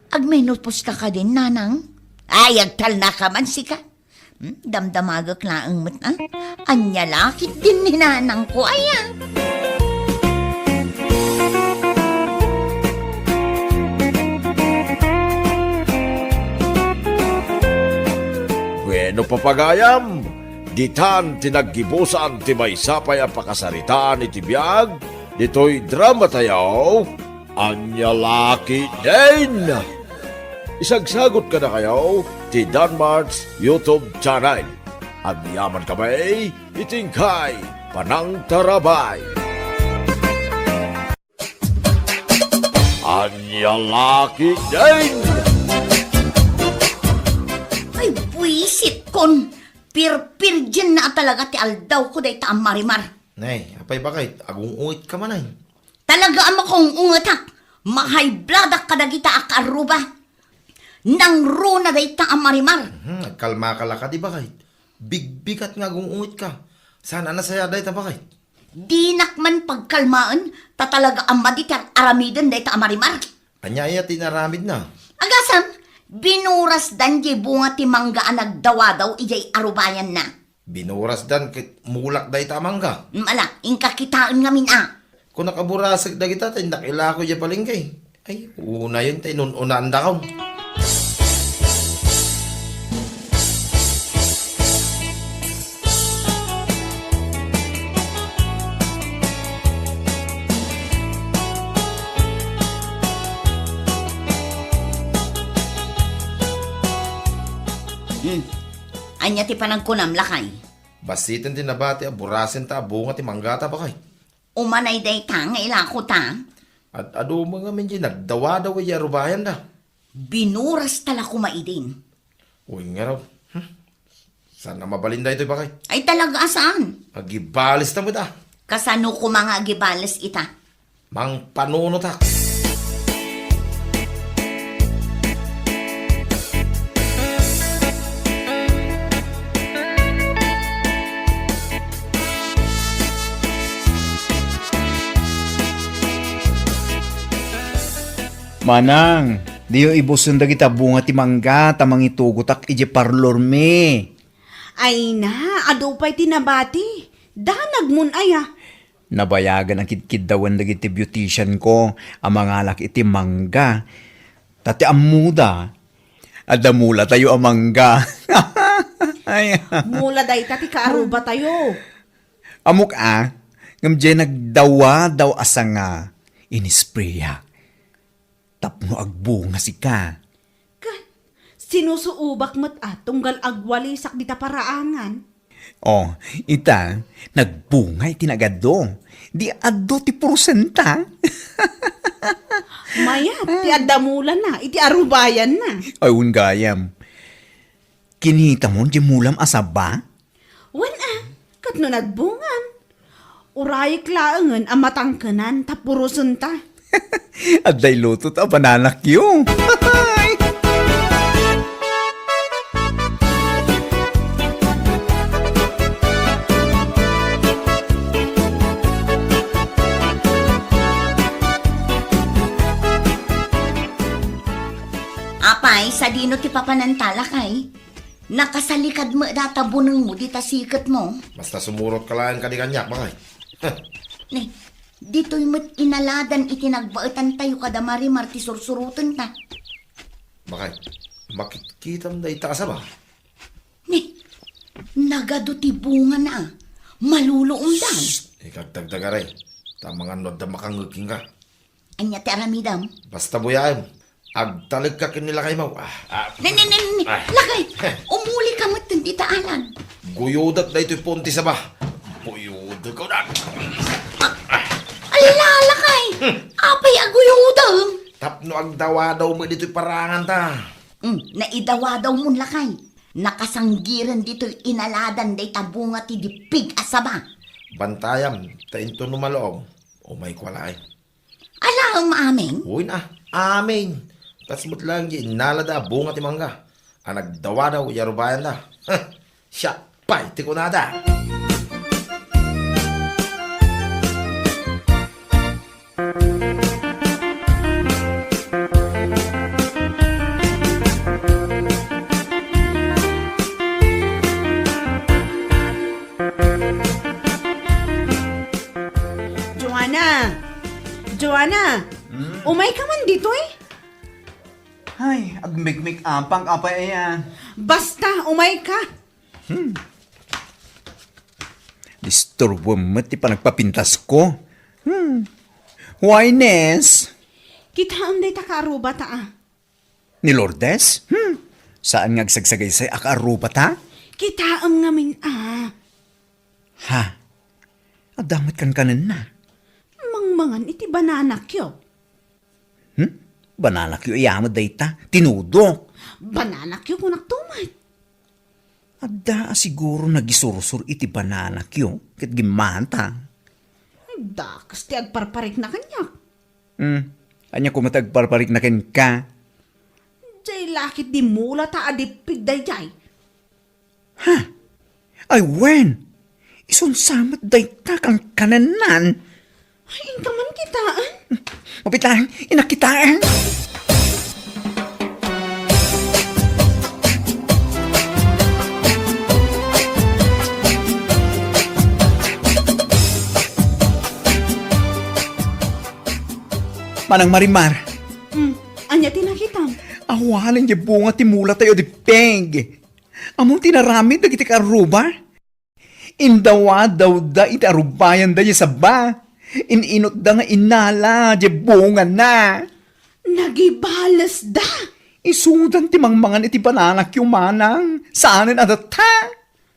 agmenopauska kadin, nanang? Ay, agtalnaka man sika. Hmm, damdamagek laeng met, a? Ania la ketdin ni nanangko, aya? Bueno, papagayam, ditan ti naggibusan ti maysa pay a pakasaritaan iti biag ditoy dramatayo, Ania la ketdin. Isagsagot kadakayo ti Danmart's YouTube channel. Agyamankami iti inkay panangtarabay. Ania la ketdin! Ay, buisitkon! Pirpirdienna a talaga ti aldawko dayta a Marimar. Nay, apay baket? Agung-ungetka man, ay. Talaga a makaung-ungetak. Mahayblad-ak kadagita a kaarruba. Nangruna dayta a Marimar. Mhm, agkalmaka la kadi, baket. Bigbigat nga agung-ungetka. Saan a nasayaat dayta, baket? Dinak man pagkalmaen, ta talaga a madi ti ar-aramiden dayta a Marimar. Ania aya ti inaramidna? Agasem, binurasdan diay bunga ti mangga a nagdawadaw idiay arubayanna. Binurasdan ket mulak dayta a mangga. Mm, ala, inka kitaen ngamin a. Kunak a burasek dagita ta innak ilako idiay palengke. Ay, unayen ta inun-unaandakon. Hmm. Ania ti panagkunam, lakay? Bassiten ti nabati a burasenta a bunga ti manggata, baket. Umanay dayta nga ilakota? Ad-adu met ngamin diay nagdawadaw idiay arubayanda. Binurasta la koma idin. Wen ngarud. Hmm. Saan a mabalin daytoy, baket? Ay, talaga a saan. Agibalesta met a. Kasano koma nga agibales ita? Mangpanunotak. Manang, diyo ibusen dagita bunga ti mangga ta mangitugotak idiay parlormi. Ay na, adu pay ti nabati. Danagmon aya. Nabayagan a kidkiddawen dagiti beautician ko a mangalak iti mangga. Ta ti ammoda, adda mulatayo a mangga. Ay. Mula dayta ti kaarubatayo. Ammok a, ngem diay nagdawadaw a sanga, inisprayak tapno agbunga sika. Ket sinusuobak met a tunggal agwalisak dita paraangan. Oh, ita, nagbunga iti nagadu. Di adu ti porosenta. Mayat ti adda mulana iti arubayanna. Ay, wen gayam. Kinitamon diay mulam a saba? Wen a, ket no nagbungan, urayek laengen a matangkenan ta purosenta. Adda iluto ta banana cue. Apay, sadino ti papananta, lakay? Nakasalikad met data bunengmo dita siketmo. Basta sumurotka laeng kadi kaniak, baket. Ni, ditoy met inaladan iti nagbaetantayo kada Marimar ti sursurotenta. Baket, makitkitam dayta a saba? Ni, nagadu ti bungana. Maluluomdan. Shh! Ikagdagdagaray. Ta mangan no adda makangngeg kenka. Ania ti aramidem? Basta buyaem. Agtalekka ken ni lakaymo. Ah, ah. Ne, ne, ne, ne, Ah. Lakay, umulika metten dita alan. Guyodek daytoy puon ti saba. Guyodek, kunak. Ala, lakay. Apay a guyodem? Tapno agdawadaw met ditoy paranganta. Hmm, naidawadawmon, lakay. Nakasanggiren ditoy inaladan dayta bunga ti dippig a saba. Bantayam, ta intono maloob, umayko laeng. Alaem amin? Wen a, amin. Kas met laeng diay inalada a bunga ti mangga a nagdawadaw idiay arubayanda. Huh, siak pay ti kunada. Joanna! Joanna! Hmm? Umayka man ditoy? Ay, agmikmik-apang, apay aya? Basta, umayka! Hmm. Disturboem met ti panagpapintasko. Hmm. Why, Nes? Kitaem dayta kaarubata a. Ni Lourdes? Hmm. Saan nga agsagsagaysay a kaarubata? Kitaem ngamin a. Ha? Adda met kankanenna? Mangmangan iti banana cue. Hmm? Banana cue aya met dayta? Tinudok. Banana cue kunak to met. Adda a siguro nagisursor iti banana cue ket gimmata. Dakas ti agparparikna kaniak. Hmm. Ania koma ti agparparikna kenka? Diay lakit di mulata a dippig daydiay. Ha? Ay, wen! Isun sa met dayta kankananan. Ay, inka man kitaen? Mapitaen, inakitaen. Manang Marimar. Hmm, ania ti nakitam? Awanen diay bunga ti mulatayo a dippig. Ammom ti inaramid dagiti kaarruba? Indawadawda iti arubayanda diay sabba. In-inutda nga inala diay bungana. Nagibalesda. Isudan ti mangmangan iti bananakyo, manang. Saanen a datta.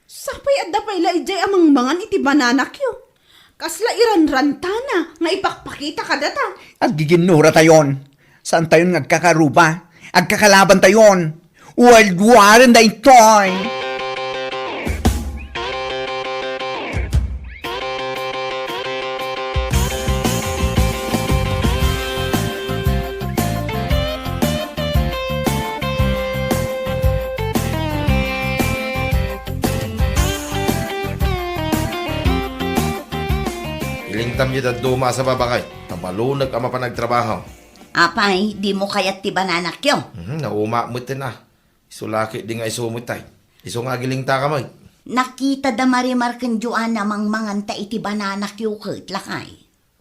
Sapay adda pay la idiay a mangmangan iti bananakyo. Kasla iranrantana nga ipakpakita kadata. Aggiginnuratayon. Saantayon nga agkakaarruba. Agkakalabantayon. World War daytoy. Ilingtam diay dadduma a sabba, baket. Ta balunek a mapan agtrabaho. Apay, dimo kayat ti bananakyo? Mhm, naumaak metten a. Isu la ketdi nga isu met ay. Isu nga agilingtaka met. Nakita da Marimar ken Joanna mangmanganta iti bananakyo ket, lakay.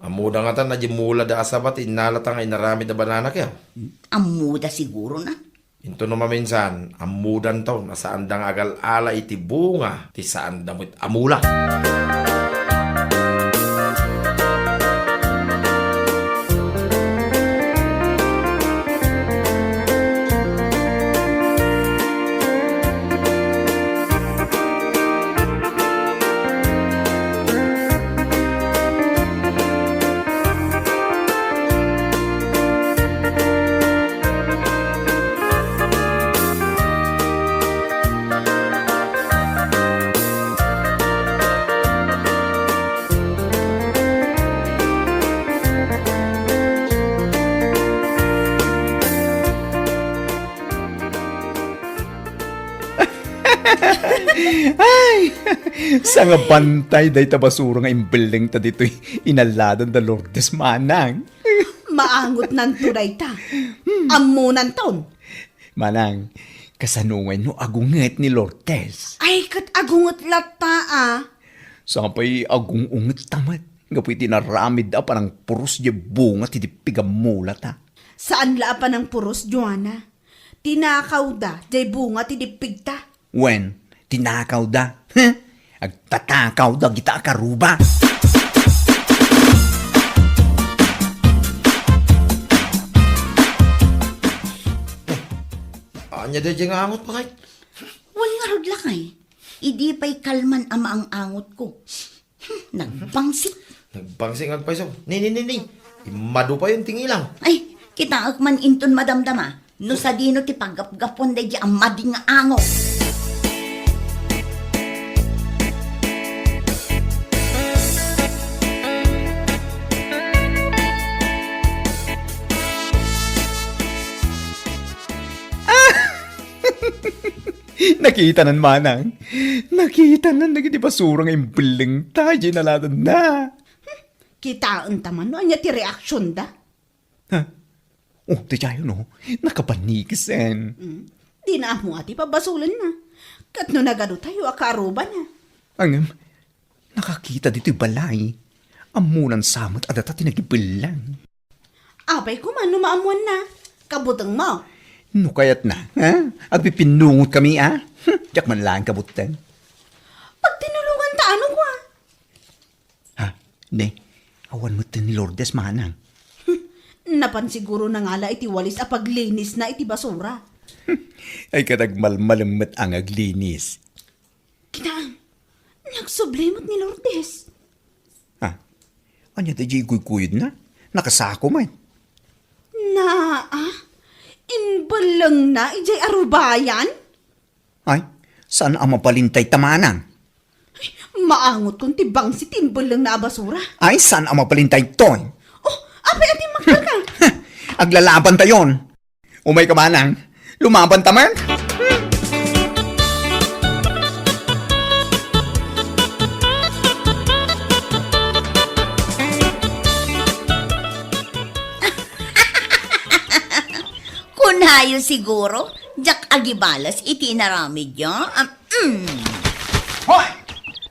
Ammoda ngata a diay mulada a sabba ti innalata nga inaramid a bananakyo? Ammoda siguro na. Inton no maminsan, ammodanton a saanda nga agal-ala iti bunga ti saanda met a mula. Ay! Sangabantay dayta basura nga imbellengta ditoy inaladan da Lourdes, manang. Maangotnanto dayta. Ammonanton. Manang, kasano ngay no agunget ni Lourdes? Ay, ket agunget latta a. Sapay agung-unget ta met, gapu iti inaramidda a panangpuros diay bunga ti dippig a mulata. Saan la a panangpuros, Joanna. Tinakawda diay bunga ti dippigta. Wen, tinakawda. Heh? Agtatakaw dagita a karuba. Ania daydiay nga angot, baket? Wen ngarud, lakay. Idi pay kalman a maang-angotko. Hmm, nagbangsit. Nagbangsit nga agpayso. Ni, ni, ni, ni. Immadu payon ti ngilang. Ay, kitaek man inton madamdama no sadino ti paggapgapuan daydiay a madi nga angot. Nakitanan, manang. Nakitanan dagiti basura nga imbellengta idiay inaladanna. Kitaenta man no ania ti reaksionda. Ha? Oh, daydiay no, nakabanikisen. Mm. Dina ammo a ti pabasolenna. Ket no nagadotayo a kaarrubana. Ngem, nakakita ditoy balay. Ammonan sa met a data ti nagibellang. Apay koma no maammoanna, kabutengmo. No kayatna, ha? Agpipinnungotkami, a? Hmm, diak man laeng kabuteng. Pagtinulonganta, ano, kua? Ha? Ne, awan metten ni Lourdes, manang. Napan siguro nangala iti walis a paglinisna iti basura. Ay, ket agmalmalem met a nga aglinis. Kitaem, nagsubli met ni Lourdes. Ha? Ania daydiay iguykuyodna? Nakasako met. Naa, imbellengna idiay arubayan? Ay, saan a mabalin dayta, manang? Ay, maangotkon ti bangsit ti imbellengna a basura. Ay, saan a mabalin daytoy? Oh, apay a timmakderka? Aglalabantayon. Umayka, manang. Lumaban ta man. Kunayo siguro, diak agibalas iti inaramidyo. Ah, mm. Hoy!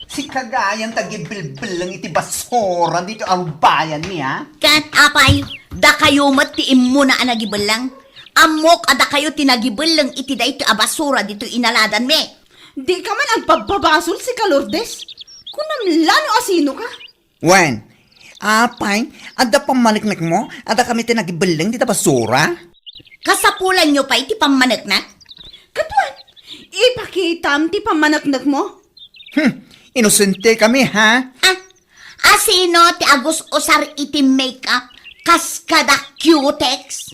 Sika gayam ti agibilbelleng iti basura ditoy arubayanmi, ha? Ket apay, dakayo met ti immuna a nagibelleng? Ammok a dakayo ti nagibelleng iti daytoy a basura ditoy inaladanmi. Dika man agpabbabasol, sika Lourdes. Kunam la no asinoka. Wen, apay, adda pammaneknekmo a dakami ti nagibelleng dita basura? Kasapulanyo pay ti pammaneknek? Ket wen, ipakitam ti pammaneknekmo. Hmm, inosente kami, ha? Ah, asino ti agus-usar iti makeup kas kada Cutex?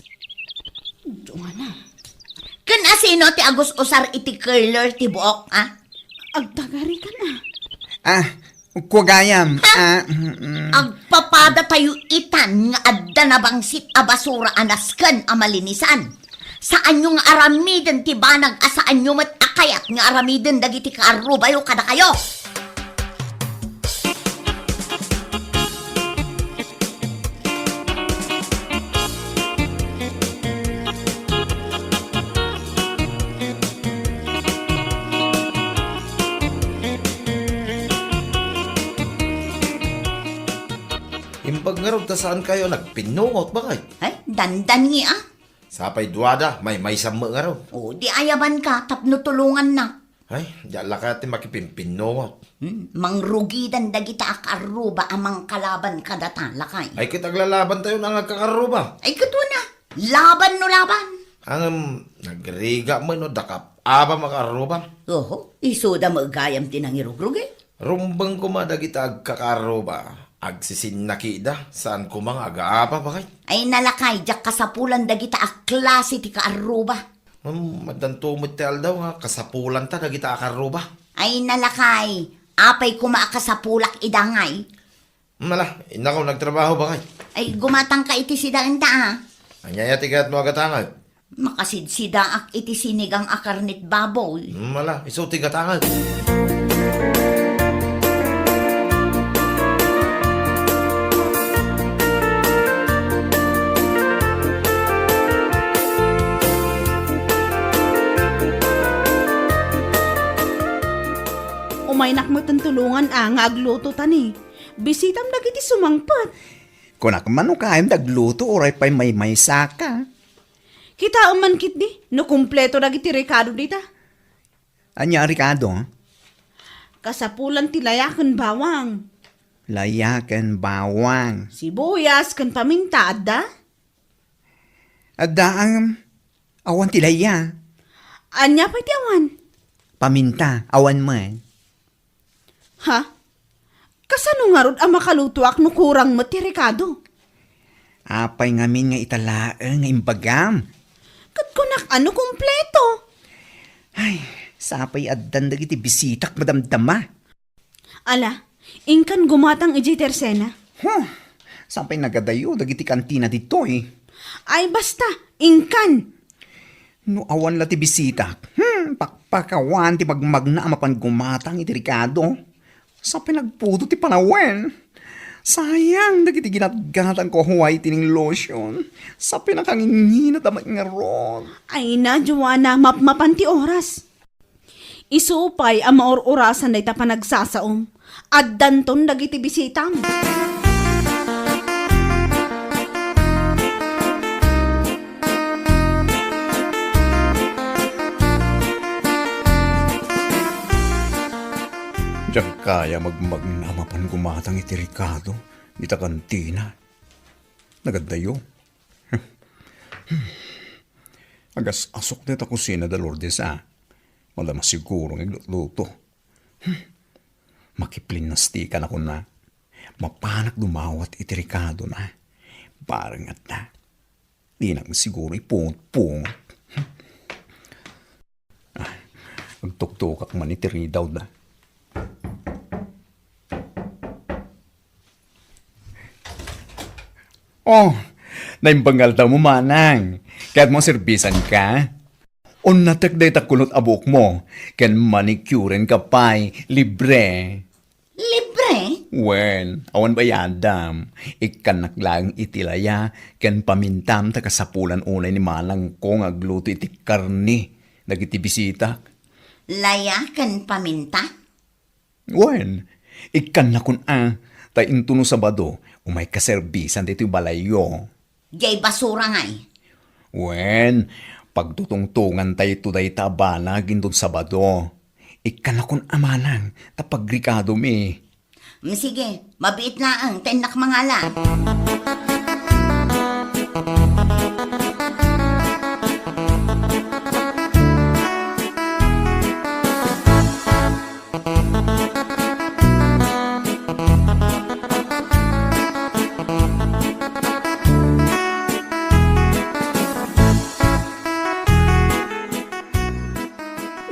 Joanna. Ken asino ti agus-usar iti curler ti buok, ah? Agtagarikan, ah. Ah, kua gayam, ah, mm, mm. Agpapadatayo itan nga adda nabangsit a basura a nasken a malinisan. Saanyo nga aramiden ti banag a saanyo met a kayat nga aramiden dagiti kaarrubayo kadakayo. Imbag ngarud ta saankayo a nagpinnungot, bakay? Ay, dandan ngi, ah. Sapay duada, maymaysa met ngarud. O, di ayabanka tapno tulongannak. Ay, diak la kayat ti makipimpinnungot. Hmm, mangrugidan dagita a kaarruba a mangkalaban kadata, lakay. Ay, ket aglalabantayon a nga agkakarruba. Ay, ket wen a, laban no laban. Ngem, nagrigat met no dakap-aba makaarruba. Oho, isuda met gayam ti nangirugrugi. Rumbeng koma dagita agkakarruba, agsisinnakida, saan koma nga agaapa, bakay. Ay, nalakay, diak kasapulan dagita a klase ti kaarruba. Hmm, addanto met ti aldaw nga kasapulanta dagita a kaarruba. Ay, nalakay, apay koma a kasapulak ida ngay? Hmm, ala, innako nagtrabaho, bakay. Ay, gumatangka iti sidaenta, ah. Ania aya ti kayatmo a gatangek? Makasidsidaak iti sinigang a karnet baboy. Hmm, ala, isu ti gatangek. Umaynak met tulongan a nga agluto ta ni. Bisitam dagiti sumangpet. Kunak man no kayam dagluto uray pay maymaysaka. Kitaem man ketdi no kompleto dagiti rekado dita. Ania a rekado? Kasapulan ti layaken bawang. Layaken bawang. Sibuyas ken paminta, adda? Adda, ngem awan ti laya. Ania pay ti awan? Paminta, awan met. Ha? Kasano ngarud a makalutoak no kurang met ti rekado? Apay ngamin nga ita laeng nga imbagam? Ket kunak a no kompleto. Ay, sapay addan dagiti bisitak madamdama. Ala, inkan gumatang idiay tersena. Huh, sapay nagadayo dagiti kantina ditoy. Ay, basta, inkan. No awan la ti bisitak, hmm, pakpakawan ti magmagna a mapan gumatang iti rekado. Sapay nagputo ti panawen. Sayang dagiti ginatgatangko a whitening lotion. Sapay nakanginginat a met ngarud. Ay na, Joanna, mapmapan ti oras. Isu pay a maur-urasan dayta panagsasaom. Addanton dagiti bisitam. Diak kaya magmagna a mapan gumatang iti rekado dita kantina. Nagadayo. Agas-asok dayta kusina da Lourdes, a. Madama siguro nga aglutluto. Hmm. Makiplinastika na kuna. Mapanak dumawat iti rekadona. Bareng adda. Dinak siguro ipungot-pungot. Ah, agtuktokak man iti ridawda. Oh, naimbag nga aldawmo, manang. Kayatmo a serbisanka? Unnatek dayta kulot a buokmo, ken manicurenka pay, libre. Libre? Wen, awan bayadam. Ikkannak laeng iti laya ken pamintam ta kasapulan unay ni manangko nga agluto iti karne dagiti bisitak. Laya ken paminta? Wen, ikkannakon a, ta intono Sabado, umayka serbisan ditoy balayyo. Diay basura ngay. Wen, pagtutungtungantayto dayta a banag inton Sabado. Ikkannakon a manang, ta pagrikadomi. Mm, sige, mabiit laeng, ta innak mangala.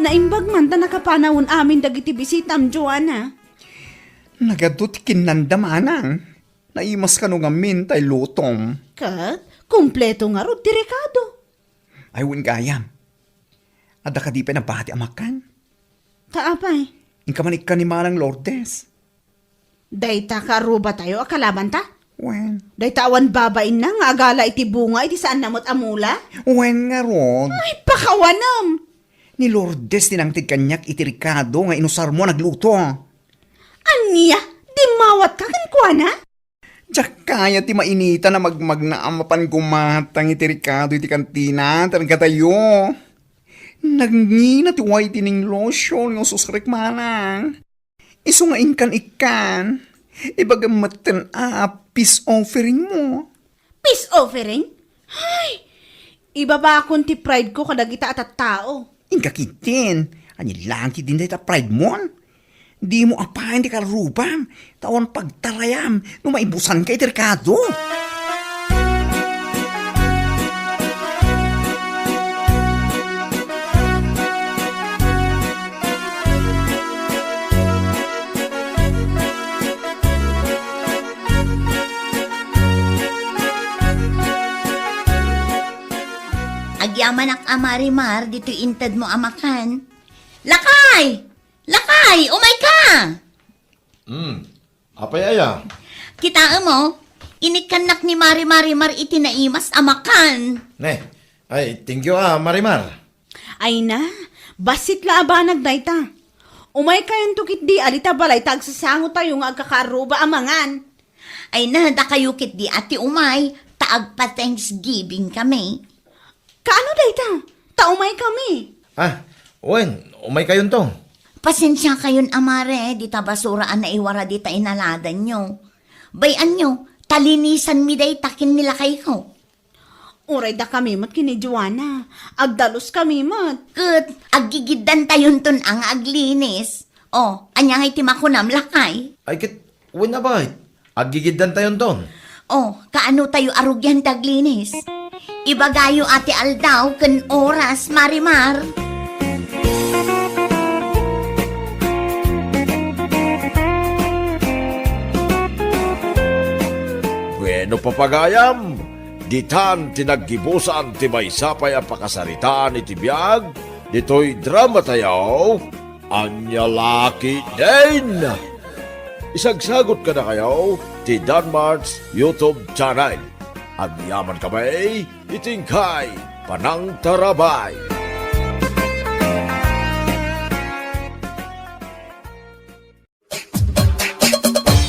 Naimbag man ta nakapanawon amin dagiti bisitam, Joanna. Nagadu ti kinnanda manang. Naimas kano ngamin tay lutom. Ket, kumpleto ngarud ti rekado. Ay, wen gayam. Adda kadi pay nabati a makan? Ta apay? Inka man ikkan ni Manang Lourdes. Dayta karrubatayo a kalabanta? Wen. Dayta awan babainna nga agala iti bunga iti saanna met a mula? Wen ngarud. Ay, pakawanem! Ni Lourdes ti nangted kaniak iti rekado nga inusarmo a nagluto. Ania? Dimmawatka kenkuana? Diak kayat ti mainitan a magmagna a mapan gumatang iti rekado iti kantina, ta katayo. Nangina ti whitening lotion nga ususrek manang. Isu nga inkan ikkan. Ibagam metten a peace offering mo. Peace offering? Ay! Ibabakon ti pride ko kadagita a tattao. Inka ketdin. Ania laeng ketdin dayta pride mon? Dimo apayen ti karrubam, ta awan pagtarayam no maibusanka iti rekado. Agyamanak a Marimar, ditoy intedmo a makan. Lakay! Lakay, umayka! Hmm, apay aya? Kitaem, inikkannak ni Mari Marimar iti naimas a makan. Ne, ay, thank you a, Marimar. Ay na, bassit la a banag dayta. Umaykayonto ketdi a dita balay ta agsasangotayo nga agkakaarruba a mangan. Ay na, dakayo ketdi a ti umay, ta agpa-Thanksgiving kami. Kaano dayta? Ta umaykami. Ah, wen, umaykayonto. Pasensiakayon a Mare, dita basura a naiwara dita inaladanyo. Bay-anyo, ta linisanmi dayta ken ni lakayko. Uray dakami met ken ni Joanna, agdaluskami met. Ket aggigiddantayonton a nga aglinis. O, ania ngay ti makunam, lakay? Ay ket, wen a bay, aggigiddantayonton. O, kaanotayo a rugian ti aglinis? Ibagayo a ti aldaw ken oras, Marimar. Bueno, papagayam, ditan ti naggibusan ti maysa pay a pakasaritaan iti biag ditoy dramatayo, Ania La Ketdin. Isagsagut kadakayo ti Danmart's YouTube channel. Agyamankami iti inkay panangtarabay.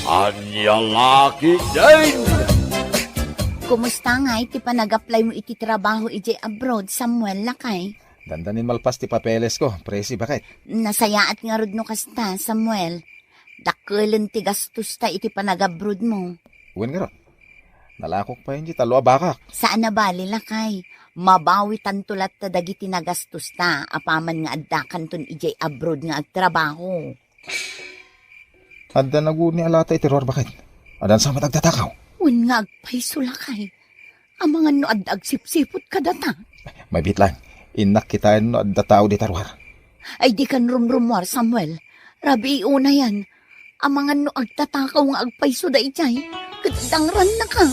Ania La Ketdin! Kumusta ngay ti panag-apply mo iti trabaho idiay abroad, Samuel, lakay? Dandanin malpas ti papeles ko, Presi, baket. Nasayaat ngarud no kasta, Samuel. Dakkelen ti gastosta iti panag-abroad mo. Wen ngarud. Nalakok pay iti tallo a bakak. Saan a bali, lakay. Mabawitanto latta dagiti nagastosta apaman nga addakanton idiay abroad nga agtrabaho. Adda naguni a lata iti ruar, baket. Adda sa met agtatakaw. Wen nga agpayso, lakay. Amangan no adda agsipsiput kadata. Mabiit lang. Innak kitaen no adda tao dita ruar. Ay, dikan rumrumuar, Samuel. Rabii unayan. Amangan no agtatakaw nga agpayso daydiay. Ket dangrannaka.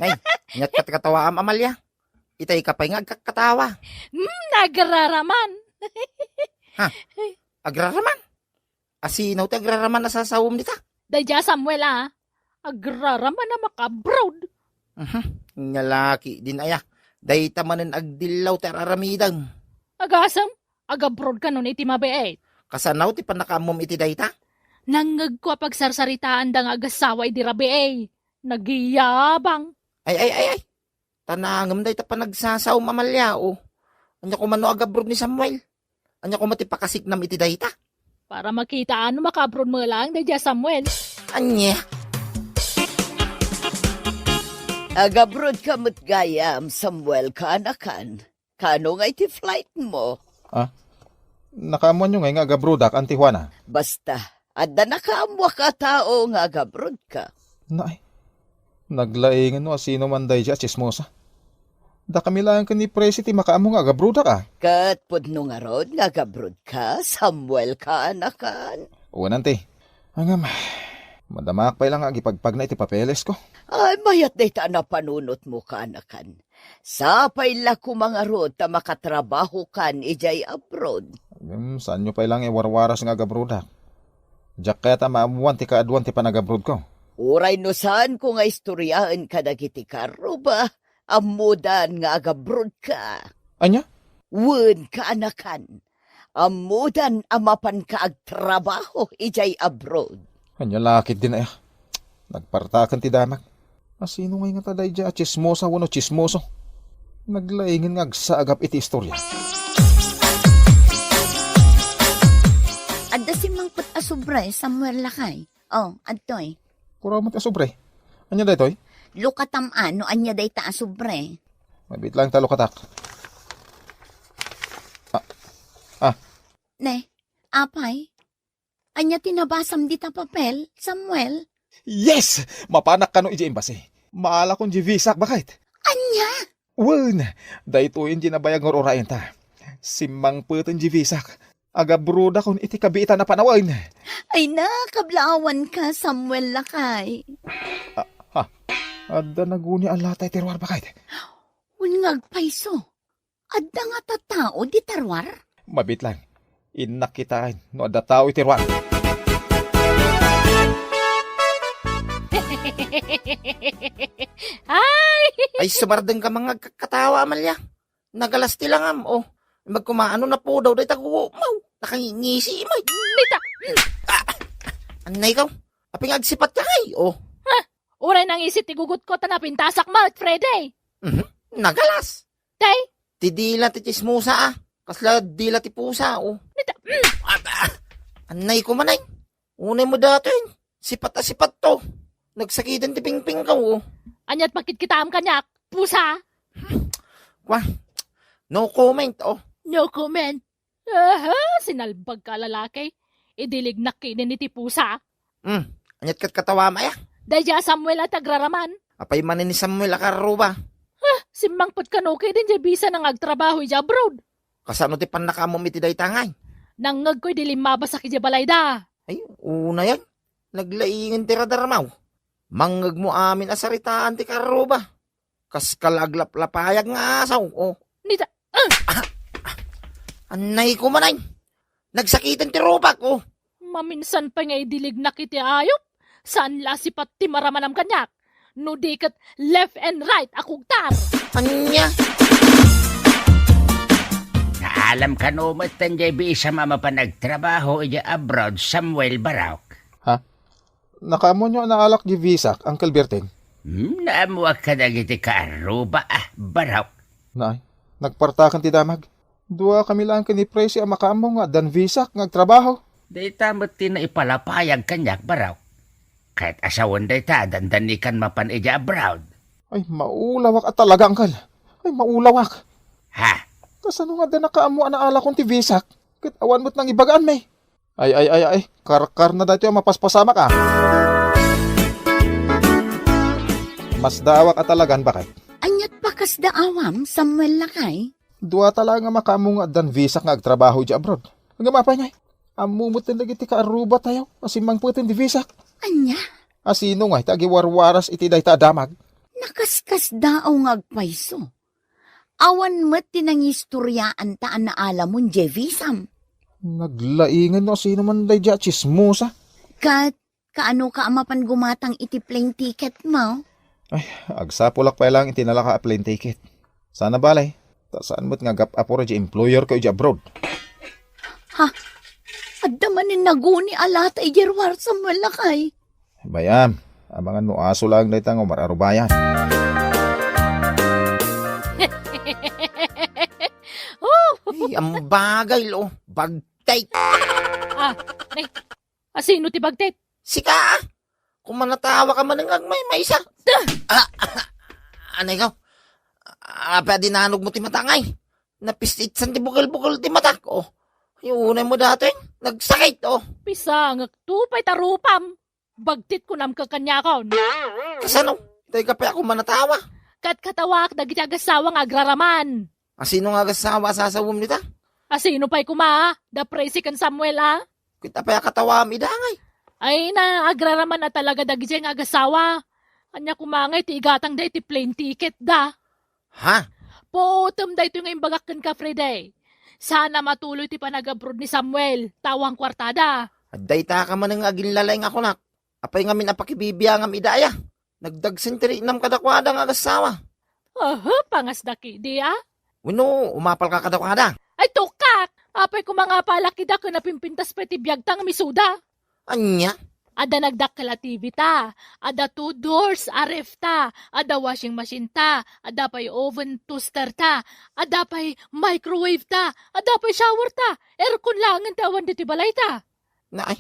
Ay, aniat katkatawaam, Amalia? Itay ka pay nga agkatkatawa. Hmm, nagraraman. Ha? Agraraman? Asino ti agraraman a sasawem dita? Daydiay a Samuel a. Agraraman a maka-abroad. Mhm. Nia la ketdin aya. Dayta manen agdillaw ti ar-aramidem. Agasem, agabroad kano iti mabiit. Kasano ti pannakaammom iti dayta? Nangngegko a pagsarsaritaanda nga agassawa idi rabii. Nagyabang. Ay, ay, ay, ay. Ta nangem dayta panagsasawem, Amalia, o. Ania koma no agabroad ni Samuel? Ania koma ti pakasiknam iti dayta? Para makita a no maka-abroad met laeng daydiay a Samuel. Ania? Agabroad ka met gayam, Samuel, kaanakan. Kano nga iti flight mo? Ah? Nakaammoanyo ngay nga agabroadak, Auntie Juana? Basta, adda nakaammoak a tao nga agabroad ka. Naay, naglaingen no asino man daydiay a tsismosa. Dakami laeng ken ni Presi ti makaammo nga agabroadak a. Ket pudno ngarud nga agabroad ka, Samuel, kaanakan? Wen, Auntie. Ngem, madamaak pay la nga agipagpagna iti papeles ko. Ay, mayat dayta a napanunot mo, kaanakan. Sapay la koma ngarud ta makatrabahokan idiay abroad. Ngem, saanyo pay la nga iwarwaras nga agabroadak? Diak kayat a maammoan ti kaaduan ti panagabroad ko. Uray no saanko nga istoryaen kadagiti kaarruba, ammodan nga agabroad ka. Ania? Wen, kaanakan. Ammodan a mapanka agtrabaho idiay abroad. Ania la ketdin aya? Nagpartaken ti damag. Asino ngay ngata daydiay a tsismosa wenno tsismoso? Naglaingen nga agsaagap iti istorya. Adda simmangpet a sobre, Samuel, lakay. Oh, adtoy. Kuraw met a sobre. Ania daytoy? Lukatam a no ania dayta a sobre. Mabiit laeng ta lukatak. Ah, ah. Ne, apay? Ania ti nabasam dita papel, Samuel? Yes! Mapanak kano idiay embassy. Maalakon diay visak, baket. Ania? Wen, daytoyen diay nabayag nga ur-urayenta. Simmangpeten diay visak. Agabrodakon iti kabiitan a panawen. Ay na, kablaawanka, Samuel, lakay. Ah, ha? Adda naguni a latay ti ruar, baket. Wen nga agpayso. Adda ngata tao dita ruar? Mabiit laeng. Innak kitaen no adda tao iti ruar. Ay! Ay, sumardeng ka nga agkatkatawa, Amalia. Nagalas ti langam, oh. Magkumaano napudaw dayta gugumaw. Nakangingisi, may. Dita! Ah, anay ka. Apay nga agsipat ka, ay, oh. Ha? Uray nangisi ti gugutko ta napintasak met, Freddy. Mhm. Nagalas. Tay? Ti dila ti tsismosa, ah. Kasla dila ti pusa, oh. Dita! Mm. Ah, ah. Anay ko manay. Unay mo datoy. Sipat a sipat to. Nagsakiten ti pingping ko, oh. Aniat pakitkitaam kaniak, pusa? Kwa, no comment, oh. No comment. Aha, sinalbag ka, lalaki. Idilignak kinin iti pusa. Hmm, aniat katkatawa, maya? Daydiay a Samuel a ti agraraman. Apay manen ni Samuel a kaarruba? Ha, simmangpet kano kidin diay bisa na nga agtrabaho idiay abroad. Kasano ti pannakaammom iti dayta ngay? Nangngegko idi limmabasak idiay balayda. Ay, unayan. Naglaingen ti radarmaw. Mangngegmo amin a saritaan ti kaarruba. Kas kala aglaplapayag nga asaw, oh. Nita, ah! Ah, ah, anay ko manay. Nagsakiten ti rupak, oh. Maminsan pay nga idilignak iti ayup. Saan la a sipat ti maramanam kaniak? No di ket left and right a kugtar. Ania? Naalam kano met diay bisam a mapan agtrabaho idiay abroad, Samuel Barok? Ha? Nakaammoanyo a naalak diay visak, Uncle Berting? Hmm, naammoak kadagiti kaarruba, ah, Barok. Nay, nagpartaken ti damag. Dua kami laeng ken ni Presi a makaammo nga addan visak nga agtrabaho. Dayta met ti naipalapayag kaniak, Barok. Ket a sawen dayta, dandanikan mapan idiay abroad. Ay, maulawak a talaga, Uncle. Ay, maulawak. Ha? Kasano nga adda nakaammo a naalakon ti visak? Ket awan met nangibagaanmi. Ay, ay, ay, ay, karkarna daytoy a mapaspasamak, ah. Masdaawak a talagan, baket. Aniat bakas daawam, Samuel, lakay? Dua ta laeng a makaammo nga addan visak nga agtrabaho idiay abroad. Ngem apay ngay? Ammo met dagiti kaarrubatayo a simmangpeten ti visak. Ania? Asino ngay ti agiwarwaras iti dayta a damag? Ta kaskasdaaw nga agpayso. Awan met ti nangistoriaanta a naalamon diay visam. Naglaingan no asino man daydiay a tsismosa. Ket kaano ka a mapan gumatang iti plane ticket mo? Ay, agsapulak pay laeng iti nalaka a plane ticket. Sana bale, ta saan met nga agap-apor idiay employer ko idiay abroad. Ha? Adda manen naguni a lata idiay ruar, Samuel, lakay? Bay-am, amangan no aso laeng dayta nga umar-arubayan. Oh! Ay, ambagay, lo. Bagtit. Ah, nay, asino ti bagtit? Sika, ah. Kumanatawa ka man nga agmaymaysa. Ah! Ah, anay ka? Apay a dinanog mo ti matangay? Napistitsan ti bukel-bukel ti matak, oh. Ay, unay mo datoy, nagsakit, oh. Pisangek, tupay ta rupam. Bagtit kunam ka kaniakon. Kasano? Itay ka pay a kumanatawa? Ket katawaak dagiti agassawa nga agraraman. Asino nga agassawa a sasawem dita? Asino pay koma, da Presi ken Samuel, a? Ket apay a katawaam ida ngay? Ay na, agraraman a talaga dagidiay nga agassawa. Ania koma ngay ti igatangda iti plane ticket da? Ha? Puotem daytoy nga imbagak kenka, Freddy. Saan a matuloy ti panag-abroad ni Samuel, ta awan kuartada. Adda ita ka manen nga aginlalay nga kunak. Apay ngamin a pakibibiangam ida aya? Nagdagsen ti riknam kadakuada nga agassawa. Aha, pangasda kidi, a? Wenno, umapal ka kadakuada? Ay, tukak! Apay koma nga apalak ida ken napimpintas pay ti biagta nga misuda? Ania? Adda nagdakkel a T V ta, adda two doors a ref ta, adda washing machine ta, adda pay oven toaster ta, adda pay microwave ta, adda pay shower ta, aircon laengen ti awan ditoy balay ta. Naay.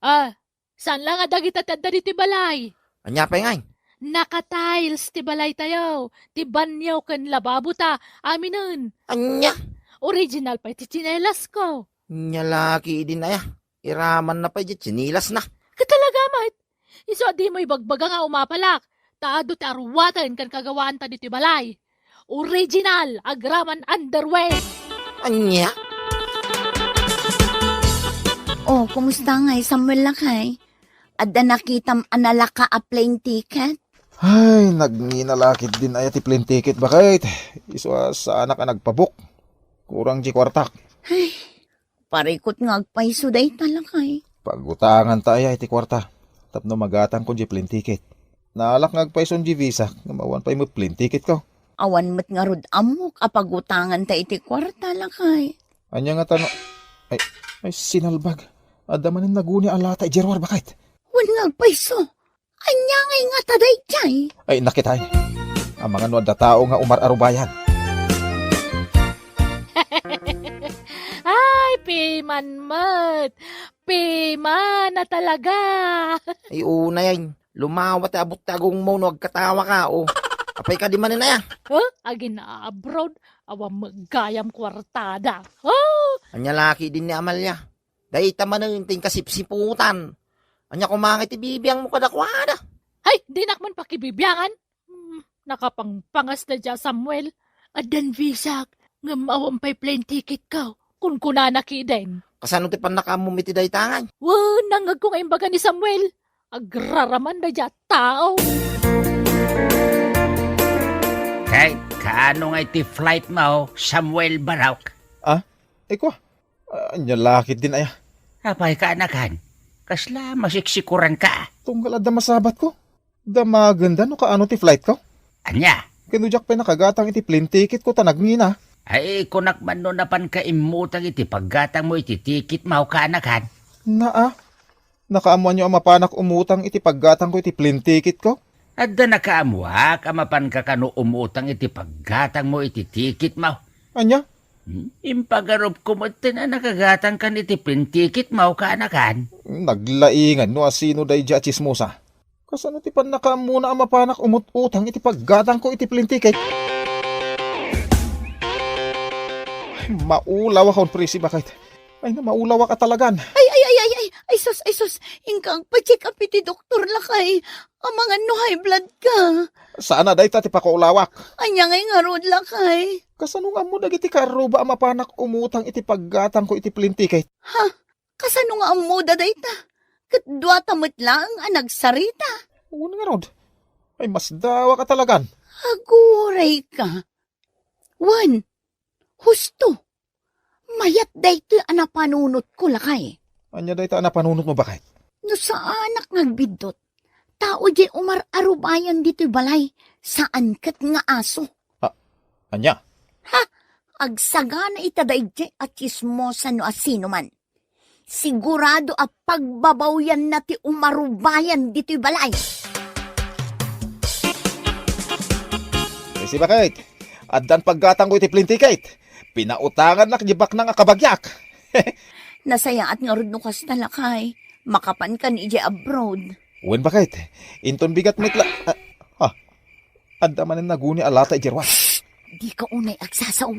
Ah, saan la nga dagita ti adda ditoy balay? Ania pay ngay? Naka-tiles ti balay tayo, ti banyo ken lababo ta, aminen. Ania? Original pay ti tsinelas ko. Ania la kidin aya? Iramanna pay diay tsinelasna. Ket talaga met, isu a dimo ibagbaga nga umapalak, ta adu ti aruaten ken kagawaanta ditoy balay. Original, agraman underwear. Ania? Oh, kumusta ngay, Samuel, lakay? Adda nakitam a nalaka a plane ticket? Ay, nagngina la ketdin aya ti plane ticket, baket. Isu a saanak a nagpabook. Kurang diay kuartak. Ay, parikut nga agpayso dayta, lakay. Pagutanganta aya iti kuarta tapno magatangko diay plane ticket. Naalak nga agpayson diay visa ngem awan pay met plane ticket ko. Awan met ngarud ammok a pagutanganta iti kuarta, lakay. Ania ngata no, ay, ay, sinalbag. Adda manen naguni a lata idiay ruar, baket. Wen nga agpayso. Ania ngay ngata daydiay? Ay, nakitay. Amangan no adda tao nga umar-arubayan. Ay, piman met. Piman a talaga. Ay, unay, ay. Lumawa ti abut ti agongmo no agkatawa ka, oh. Apay kadi manen aya? Huh? Agin-abroad? Awan met gayam kuartada. Oh! Ania la ketdin ni Amalia? Dayta manen ti inkasipsiputan. Ania koma ngay ti bibiangmo kadakuada? Hay, dinak man pakibibiangan. Hmm, nakapangpangas daydiay a Samuel. Addan visak, ngem awan pay plane ticket ko. Kunkunana ketdin. Kasano ti pannakaammom iti dayta ngay? Wen, nangngegko nga imbaga ni Samuel. Agraraman daydiay a tao. Kay, kaano ngay ti flight mo, Samuel Barok? Ah? Ay, kua. Ah, ania la ketdin aya? Apay, kaanakan? Kasla masiksikuran ka? Tunggal adda masabat ko. Damagenda no kaano ti flight ko? Ania? Ken no diak pay nakagatang iti plane ticket ko ta nagngina. Ay, kunak man no napanka immutang iti paggatangmo iti ticket mo, kaanakan? Naa, nakaammoanyo a mapanak umutang iti paggatangko iti plane ticket ko? Adda nakaammoak a mapanka kano umutang iti paggatangmo iti ticket mo. Ania? Hmm? Impagarupko metten a nakagatangkan iti plane ticket mo, kaanakan? Naglaingan no asino daydiay a tsismosa. Kasano ti pannakaammona a mapanak umut-utang iti paggatangko iti plane ticket? Ay, maulawakon, Presi, baket. Ay, na, maulawak a talagan. Ay, ay, ay, ay, ay, ay, sus, ay, sus. Inka agpa-check up iti doktor, lakay. Amangan no high blood ka. Saan a dayta ti pakaulawak. Ania ngay ngarud, lakay? Kasano nga ammo dagiti kaarruba a mapanak umutang iti paggatangko iti plane ticket? Ha? Kasano nga ammoda dayta? Ket duata met laeng a nagsarita. Wen ngarud, Ay, masdawak a talagan. Aguray ka. Wen, husto. Mayat daytoy a napanunotko, lakay. Ania dayta a napanunotmo, baket? No saanak nga agbiddut, tao diay umar-arubayan ditoy balay, saan ket nga aso. Ah, ania? Ha? Agsagana ita daydiay a tsismosa no asinoman. Sigurado a pagbabawyanna ti umarubayan ditoy balay. Ay, si baket, addan paggatangko iti plane ticket. Pinautangannak di baknang a kabagiak. Nasayaat ngarud no kasta, lakay. Makapankan idiay abroad. Wen, baket. Inton bigat met la-, ah, ha? Adda manen naguni a lata idiay ruar. Dika unay agsasao.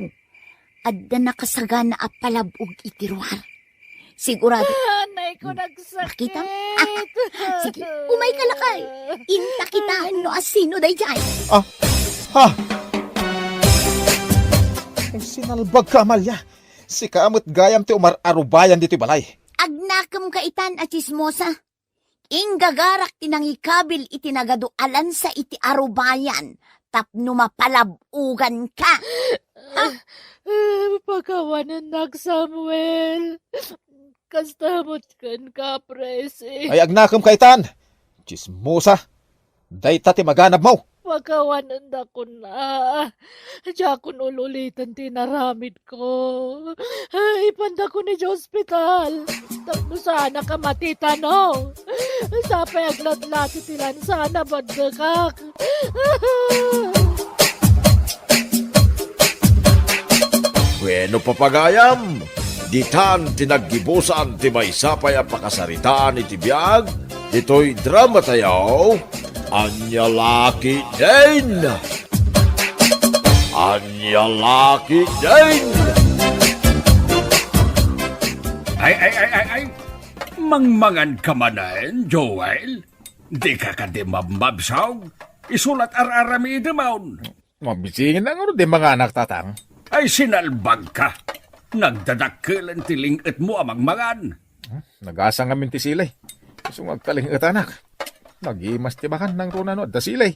Adda nakasagana a palab-og iti ruar. Sigurado. Anay ko, nagsakit. Makita? Ah, sige, umayka, lakay. Inta kitaen no asino daydiay. Ah, ha? Ay, sinalbagka, Amalia. Sika met gayam ti umar-arubayan ditoy balay. Agnakemka itan a tsismosa. Inggagarak ti nangikabil iti nagadu a lansa iti arubayan tapno mapalab-oganka. Ha? Ah, pakawanennak, Samuel. Kasta met kenka, Presi. Ay, agnakemka itan. Tsismosa. Dayta ti maganabmo. Pakawanendakon a. Diakon ul-uliten ti inaramidko. Ipandakon idiay ospital. Tapno saanak a matitano. Sapay aglatlati ti lansa a nabaddekak. Bueno, papagayam, ditan ti naggibusan ti maysa pay a pakasaritaan iti biag ditoy drama tayo, Ania La Ketdin! Ania La Ketdin! Ay, ay, ay, ay, ay! Mangmangan ka manen, Joel? Di ka kadi mabmabsog? Isu la ti ar-aramidemon. Mabisingan ngarud ti manganak, Tatang. Ay, sinalbagka! Nagdadakkelen ti ling-etmo a mangmangan. Hmm, nagasa ngamin ti sili. Isu nga agkaling-etanak. Nagimas ti bakan nangruna no adda sili.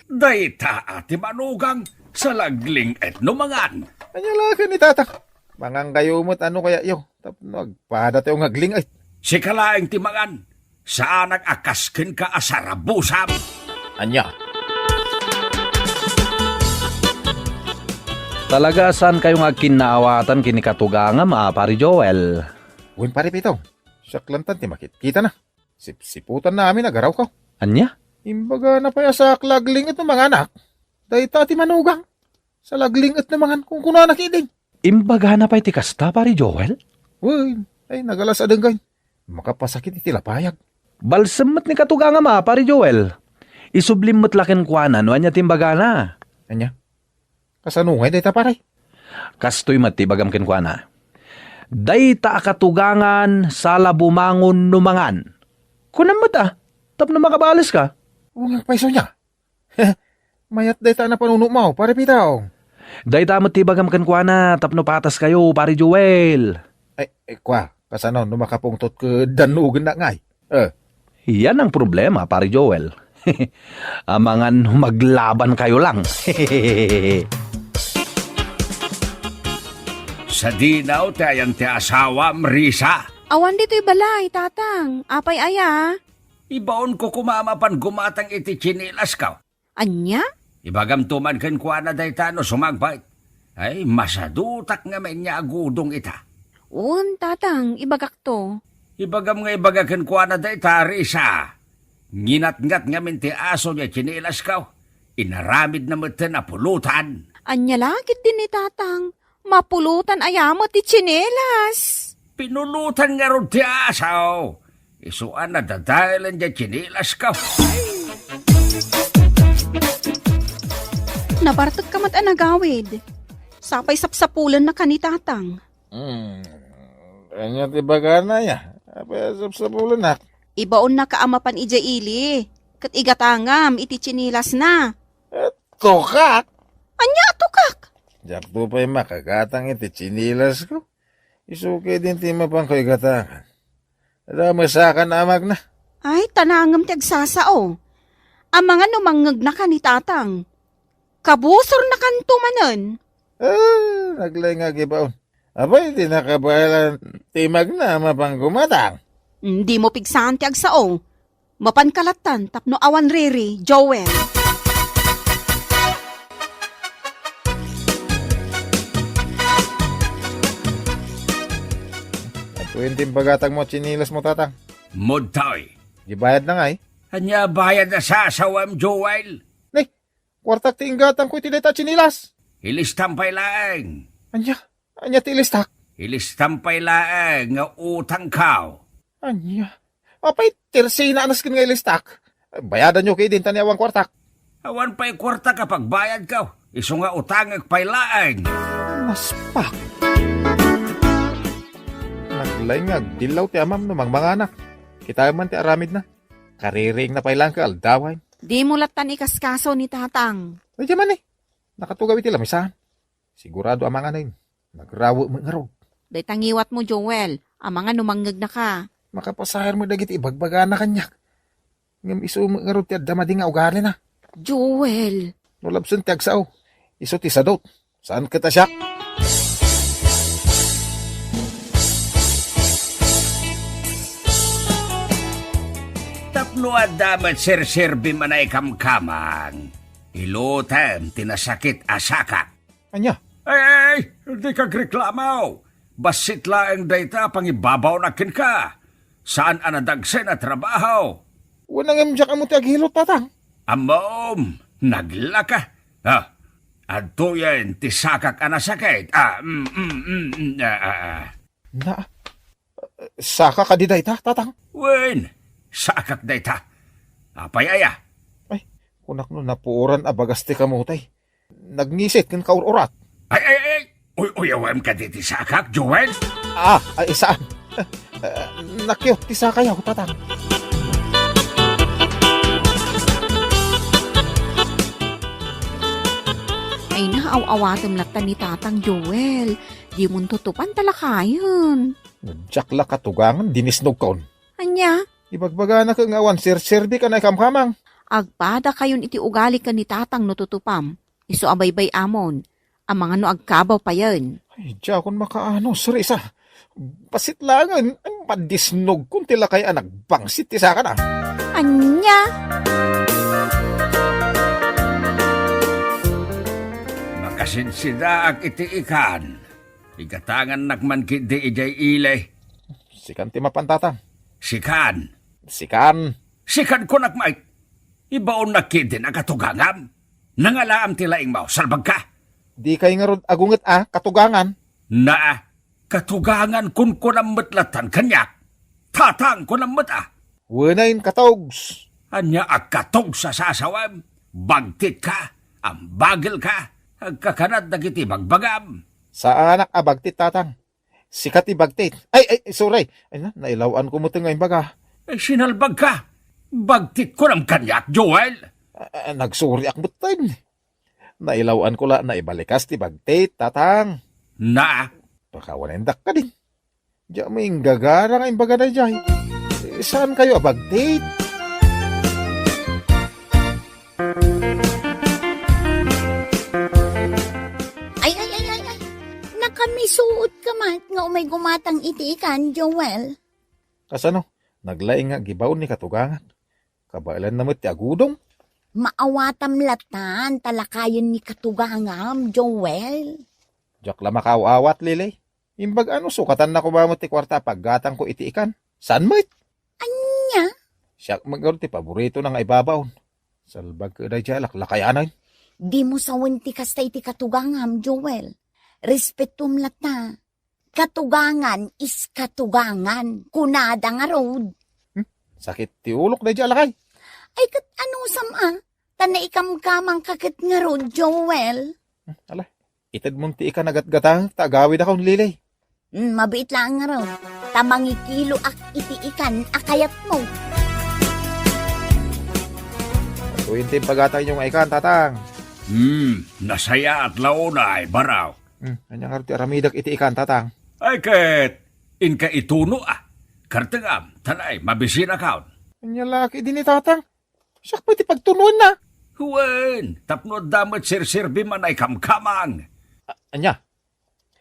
Dayta a ti manugang, salagling-et no mangan. Ania la ken ni Tatang? Mangankayo met a no kayatyo. Tapno agpada tayo nga agling-et. Sika laeng ti mangan. Saanak a kas kenka a sarabusam. Ania? Talaga a saankayo nga agkinnaawatan ken ni katugangam a Pari Joel? Wen, Pari Pito, siak lantan ti makitkitana. Sipsiputanna amin a garawko. Ania? Imbagana pay a saak la agling-et no manganak. Dayta ti manugang. Salagling-et no mangan, kunkunana ketdin. Imbagana pay ti kasta, Pari Joel? Wen, ay, nagalas a denggen. Makapasakit iti lapayag. Balsem met ni katugangam a, Pari Joel. Isublim met la kenkuana no ania ti imbagana. Ania? Kasano ngay dayta, pare? Kastoy met ti ibagam kenkuana. Dayta a katugangan, sala bumangon no mangan. Kunam met a, tapno makabaleska. Wen, pay isu nia. Mayat dayta a napanunotmo, Pare Pito. Dayta met ti ibagam kenkuana tapno pataskayo, Pare Joel. Ay, ay, kua, kasano no makapungtot ket dannugennak ngay? Eh. Yan ang problema, Pare Joel. Amangan no maglabankayo lang. Sadino ti ayan ti asawam, Risa? Awan ditoy balay, Tatang. Apay aya? Ibaonko koma a mapan gumatang iti tsinilasko. Ania? Ibagamto man kenkuana dayta no sumagbat. Ay, masadutak ngamin nga agudong ita. Wen, Tatang, ibagakto. Ibagam nga ibaga kenkuana dayta, Risa. Nginatngat ngamin ti aso diay tsinilasko. Inaramidna metten a pulutan. Ania la ketdin ni Tatang? Mapulutan aya met ti tsinelas? Pinulutan ngarud ti aso. Isu a nadadaelen diay tsinelas ko. Nabartek ka met a nagawid. Sapay sapsapulenna ka ni Tatang. Hmm. Ania ti bagana ya? Apay a sapsapulennak? Ibaonnaka a mapan idiay ili, ket igatangam iti tsinelasna. Eh, tukak? Ania a tukak? Diakto pay makagatang iti tsinilasko. Isu ketdin ti mapanko igatangan. Adda met sakan a magna. Ay, tanangem ti agsasao. Amangan no mangngegnaka ni Tatang. Kabusornakanto manen. Ah, naglaing nga agibaon. Apay, di nakabaelan ti imagna a mapanggumatang. Dimo pigsaan ti agsao. Mapanka lattan tapno awan riri, Joel. Adu iti imbagatayo a tsinilasmo, Tatang. Mudtoy. Di bayadna ngay? Ania bayad a sasawem, Joel? Ni, kuartak ti inggatangko iti dayta a tsinilas. Ilistam pay laeng. Ania? Ania ti ilistak? Ilistam pay laeng nga utangko. Ania? Apay, tersina a nasken nga ilistak. Bayadanyo ketdin ta ni awan kuartak. Awan pay kuartak a pagbayadko. Isu nga utangek pay laeng. Naspak. Naglaing nga agdillaw ti amam no mangmanganak. Kitaem man ti aramidna. Kaririingna pay laeng ket aldawen. Dimo lattan ikaskaso ni Tatang. Ay, di man eh. Nakatugaw iti lamisaan. Sigurado a manganen. Nagrawe met ngarud. Dayta ngiwatmo, Joel. Amangan no mangngegnaka. Makapasaher met dagiti ibagbagana kaniak. Ngem isu met ngarud ti adda madi nga ugalina. Joel! No labsen ti agsao, isu ti sadut. Saan ket a siak? Tapno adda met serserbim a naikamkamang, ilutem ti nasakit a sakak. Ania? Ay, ay, ay, dika agreklamo. Bassit laeng dayta a pangibabawnak kenka. Saan a nadagsen a trabaho. Wen, ngem diak ammo ti agilot, Tatang. Ammom, naglaka. Ah, adtoyen ti sakak a nasakit. Ah, mm, mm, mm, mm, ah, ah, ah. Na, saka kadi dayta, Tatang? Wen, sakak dayta. Apay aya? Ay, kunak no napuoran a bagas ti kamutay. Nagngisit ken kaur-urat. Ay, ay, ay! Uy-uyawem kadi ti sakak, Joel? Ah, ay, saan? Nakiot ti sakayo, Tatang. Ay, naaw-awatem latta ni Tatang, Joel. Dimonto tutupan ta lakayen. Diak la katugangan, dinisnogkon. Ania? Ibagbagana ket nga awan serserbik a naikamkamang. Agpadakayon iti ugali ken ni Tatang no tutupam. Isu a baybay-amon. Amangan no agkabaw payen. Ay, diakon makaano, Risa. Bassit laengen, ay, madisnogkon ti lakay a nagbangsit ti sakana. Ania? Makasinsidaak iti ikan. Igatangannak man ketdi idiay ili. Sikan ti mapan, Tatang. Sikan. Sikan. Sikan kunak met. Ibaonnak ketdin a katugangam. Nangalaam ti laingmo, salbagka. Dikay ngarud agunget a katugangan. Naa, katugangan kunkunam met lattan kaniak. Tatang kunam met a. Wen, katugs. Ania a katugs a sasawem? Bagtitka, ambagelka, agkakanat dagiti bagbagam. Saanak a bagtit, Tatang. Sika ti bagtit. Ay, ay, sorry. Ay, na, nailaw-anko met nga imbaga. Ay, sinalbagka. Bagtit kunam kaniak, Joel. Ah, ah, nagsoriak metten. Nailaw-anko la, naibalikas ti bagtit, Tatang. Na. Pakawanendak kadin. Diak met inggagara nga imbaga daydiay. Eh, saankayo a bagtit? Ay, ay, ay, ay, ay. Nakamisuot ka met nga umay gumatang iti ikan, Joel. Kasano? Naglaing nga agibaon ni katugangan. Kabaelanna met ti agudong. Maawatam lattan, ta lakayen ni katugangam, Joel. Diak la makaaw-awat, Lily. Imbag ano, sukatanna koma met ti kuarta a paggatangko iti ikan. Saan met? Ania? Siak met ngarud ti paboritona nga ibabaon. Salbag ket daydiay a laklakayanen. Dimo sawen ti kasta iti katugangam, Joel. Respetom latta. Katugangan is katugangan. Kunada ngarud. Hmm? Sakit ti ulok daydiay a lakay. Ay, ket anusam a? Ta naikamkamangka ket ngarud, Joel. Hmm, ala, itedmon ti ikan a gatgatangek ta agawidakon, Lily. Hmm, mabiit laeng ngarud. Ta mangikiloak iti ikan a kayatmo. Adu ti impagatangyo nga ikan, Tatang. Hmm, nasayaat la unay, baro. Hmm, ania ngarud ti aramidek iti ikan, Tatang? Ay, ket inka ituno a. Kartengam, ta nay, mabisinakon. Ania la ketdi ni Tatang? Siak pay ti pagtunoenna. Wen, tapno adda met serserbim a naikamkamang. A-, ania?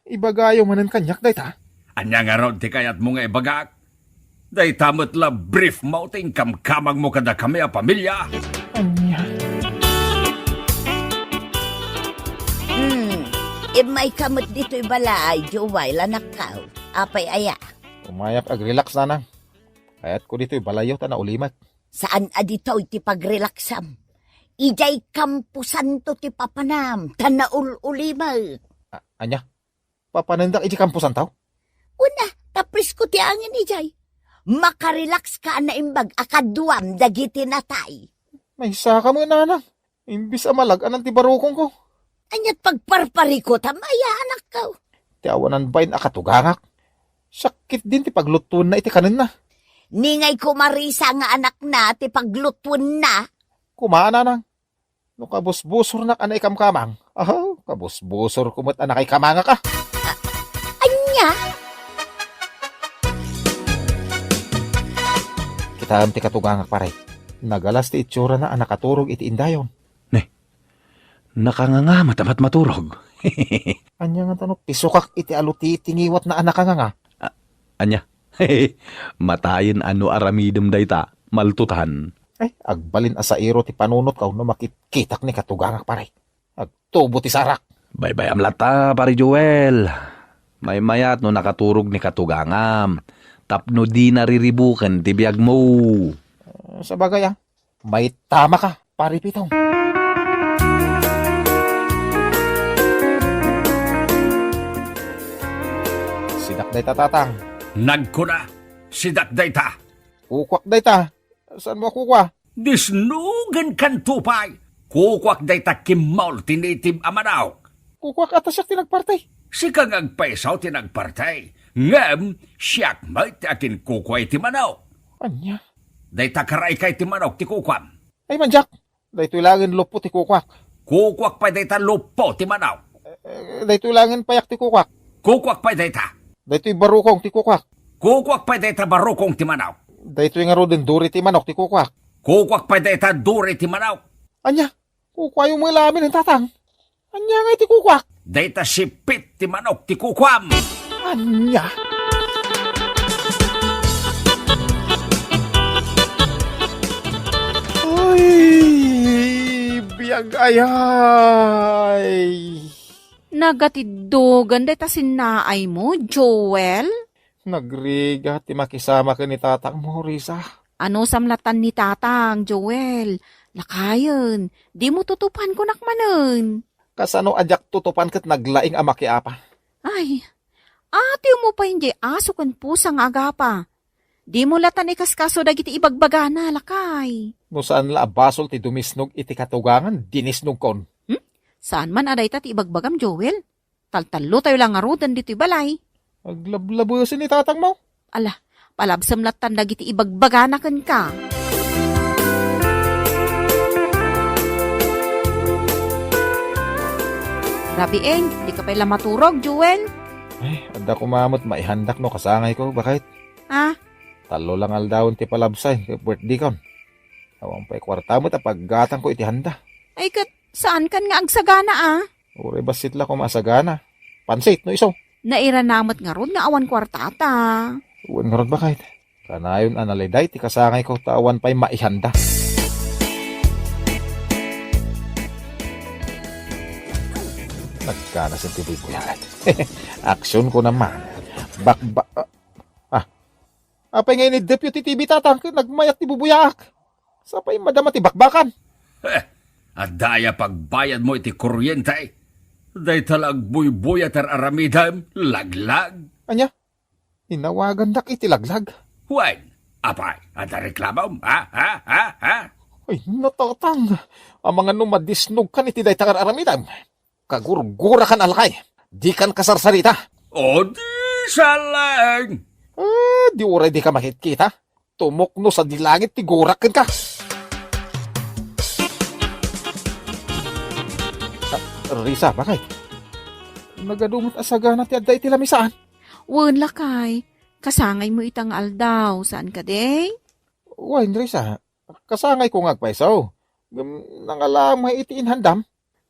Ibagayo manen kaniak dayta? Ania ngarud ti kayatmo nga ibagak? Dayta met la brief mo ti inkamkamangmo kadakami a pamilia. Ania? Hmm, immayka met ditoy balay, Joel, anakko. Apay aya? Umayak agrelax, nanang. Kayatko ditoy balayyo ta naulimek. Saan a ditoy ti pagrelaksam? Idiay kamposanto ti papanam, ta naul-ulimek. A-, ania? Papanendak iti kamposanto? Una, ta presko ti angin idiay. Makarelax ka a naimbag a kaduam dagiti natay. Maysaka met, nanang. Imbes a malag-anan ti barukongko. Ania't pagparparikutam aya, anakko? Ti awanan bain a katugangak. Siak ketdin ti paglutuenna iti kanenna. Ningay ko, Marisa, nga anakna ti paglutuenna. Kumaa, nanang. No kabusbusornak a naikamkamang, aha, kabusbusorko met a nakaikamangak a. Ania? Kitaem ti katugangak, pare. Nagalas ti itsurana a nakaturog iti indayon. Ne, nakanganga met a matmaturog. Ania ngata no pisokak iti alu ti tingiwatna a nakanganga? A-, ania? Matayen a no aramidem dayta, maltutan. Ay, agbalin a sairo ti panunotko no makitkitak ni katugangak, pare. Agtubo ti sarak. Baybayam latta, Pare Joel. Maymayat no nakaturog ni katugangam tapno dina riribuken ti biagmo. Ah, sabagay, ah. Maitamaka, Pare Pitong. Sidak dayta, Tatang. Nagkuna, sidak dayta. Kukuak dayta. Saanmo a kukua? Disnogenkanto pay. Kukuak dayta kimmol ti native a manok. Kukuak a ta siak ti nagparti. Sika nga agpayso ti nagparti. Ngem siak met ti aginkukua iti manok. Ania? Dayta karaika iti manok ti kukuam. Ay, mandiak. Daytoy laengen luppo ti kukuak. Kukuak pay dayta luppo ti manok. Eh, daytoy laengen payak ti kukuak. Kukuak pay dayta. Daytoy barukong ti kukuak. Kukuak pay dayta barukong ti manok. Daytoy ngaruden duri ti manok ti kukuak. Kukuak pay dayta duri ti manok. Ania? Kukuayo met la amin, Tatang. Ania ngay ti kukuak? Dayta sipit ti manok ti kukuam. Ania? Ay, biag ayay. Nagatiddogan dayta sinnaaymo, Joel? Nagrigat ti makisama ken ni tatangmo, Risa. Anusam latan ni tatang, Joel? Lakayen, dimo tutupan kunak manen. Kasano a diak tutupan ket naglaing a makiapa? Ay, atiwmo pay diay aso ken pusa nga agapa. Dimo latan ikaskaso dagiti ibagbagana, lakay. No saan la a basol ti dumisnog iti katugangan, dinisnogkon. Hmm? Saan man a dayta ti ibagbagam, Joel? Taltallotayo la ngaruden ditoy balay. Aglablabesen ni tatangmo. Ala, palabsem latan dagiti ibagbagana kenka. Rabieng, dika pay la maturog, Joel. Ay, adda koma met maihandak no kasangayko, baket. Ah? Tallo lang aldawen ti palabsay, ket birthday kon. Awan pay kuarta met a paggatangko iti handa. Ay, ket saankan nga agsagana, ah? Uray bassit la koma a sagana. Pansit, no isu. Nairana met ngarud nga awan kuartata. Wen ngarud, baket. Kanayon a naliday ti kasangayko ta awan pay maihanda. Nagkanasin ti buybuyaak. Aksyon ko naman. Bakba-, ah. Apay nga iniddepyo ti T V, tatang, ket nagmayat ti bubuyaak? Sapay madama ti bakbakan. Heh, adda aya pagbayadmo iti kuryente? Dayta la agbuybuya ti ar-aramidem, laglag. Ania? Inawagandak iti laglag. Wen, apay, adda reklamom? Ha? Ha? Ha? Ha? Ay, natatang. Amangan no madisnogkan iti dayta ar-aramidem. Kagurgurakan a lakay. Dikan kasarsarita. O di, saleng! Ah, di uray dika makitkita. Tumukno sadi langit ti gurak kenka. Ah, Risa, baket? Nagadu met a sagana ti adda iti lamisaan? Wen, lakay. Kasangaymo ita nga aldaw, saan kadi? Wen, Risa. Kasangayko nga agpayso. Ngem nangalaam nga iti inhandam.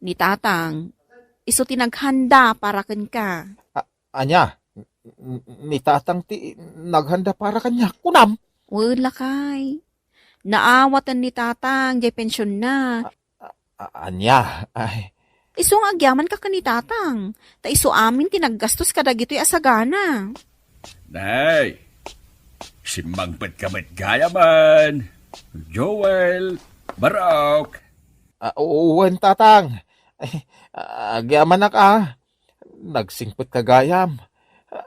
Ni Tatang, isu ti naghanda para kenka. A-, ania? N-, ni Tatang ti naghanda para kaniak, kunam? Wen, lakay. Naawaten ni Tatang jay pensionna. A-, ania? Ay. Isu nga agyamanka ken ni Tatang, ta isu amin ti naggastos kadagitoy a sagana. Nay, simmangpetka met gayamen. Joel, Barok. Ah, wen, Tatang. Ay, agyamanak, ah. Nagsingpetka gayam.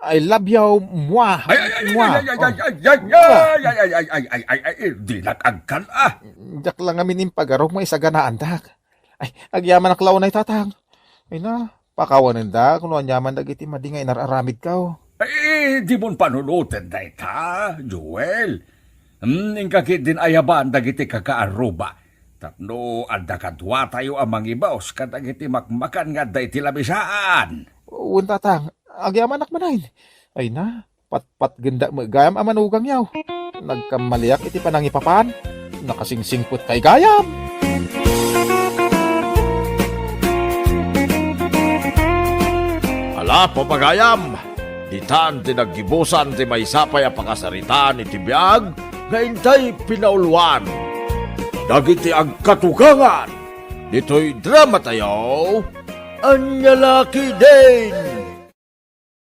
I love you, mwah. Ay, ay, ay, Mwah. ay, ay, ay, Oh. ay, ay, Mwah. ay, ay, ay, ay, ay, ay, ay, ay, ay, dinak agkan, ah. Diak la ngamin impagarup nga isaganaandak. Ay, agyamanak la unay, Tatang. Ay na, pakawanendak no aniaman dagiti madi nga inar-aramidko. Ay, dimon panunoten dayta, Joel. Hmm, inka ketdin ayaban dagiti kakaarruba. Tapno adda kaduatayo a mangibaos kadagiti makmakan nga adda iti lamisaan. Wen, Tatang, agyamanak manen. Ay na, patpatgendak met gayam a manugangyo. Nagkammaliak iti panangipapan. Nakasingsingpetkay gayam. Ala, papagayam, ditan ti naggibusan ti maysa pay a pakasaritaan iti biag nga intay pinauluan. Dagiti agkatugangan ditoy dramatayo, Ania La Ketdin.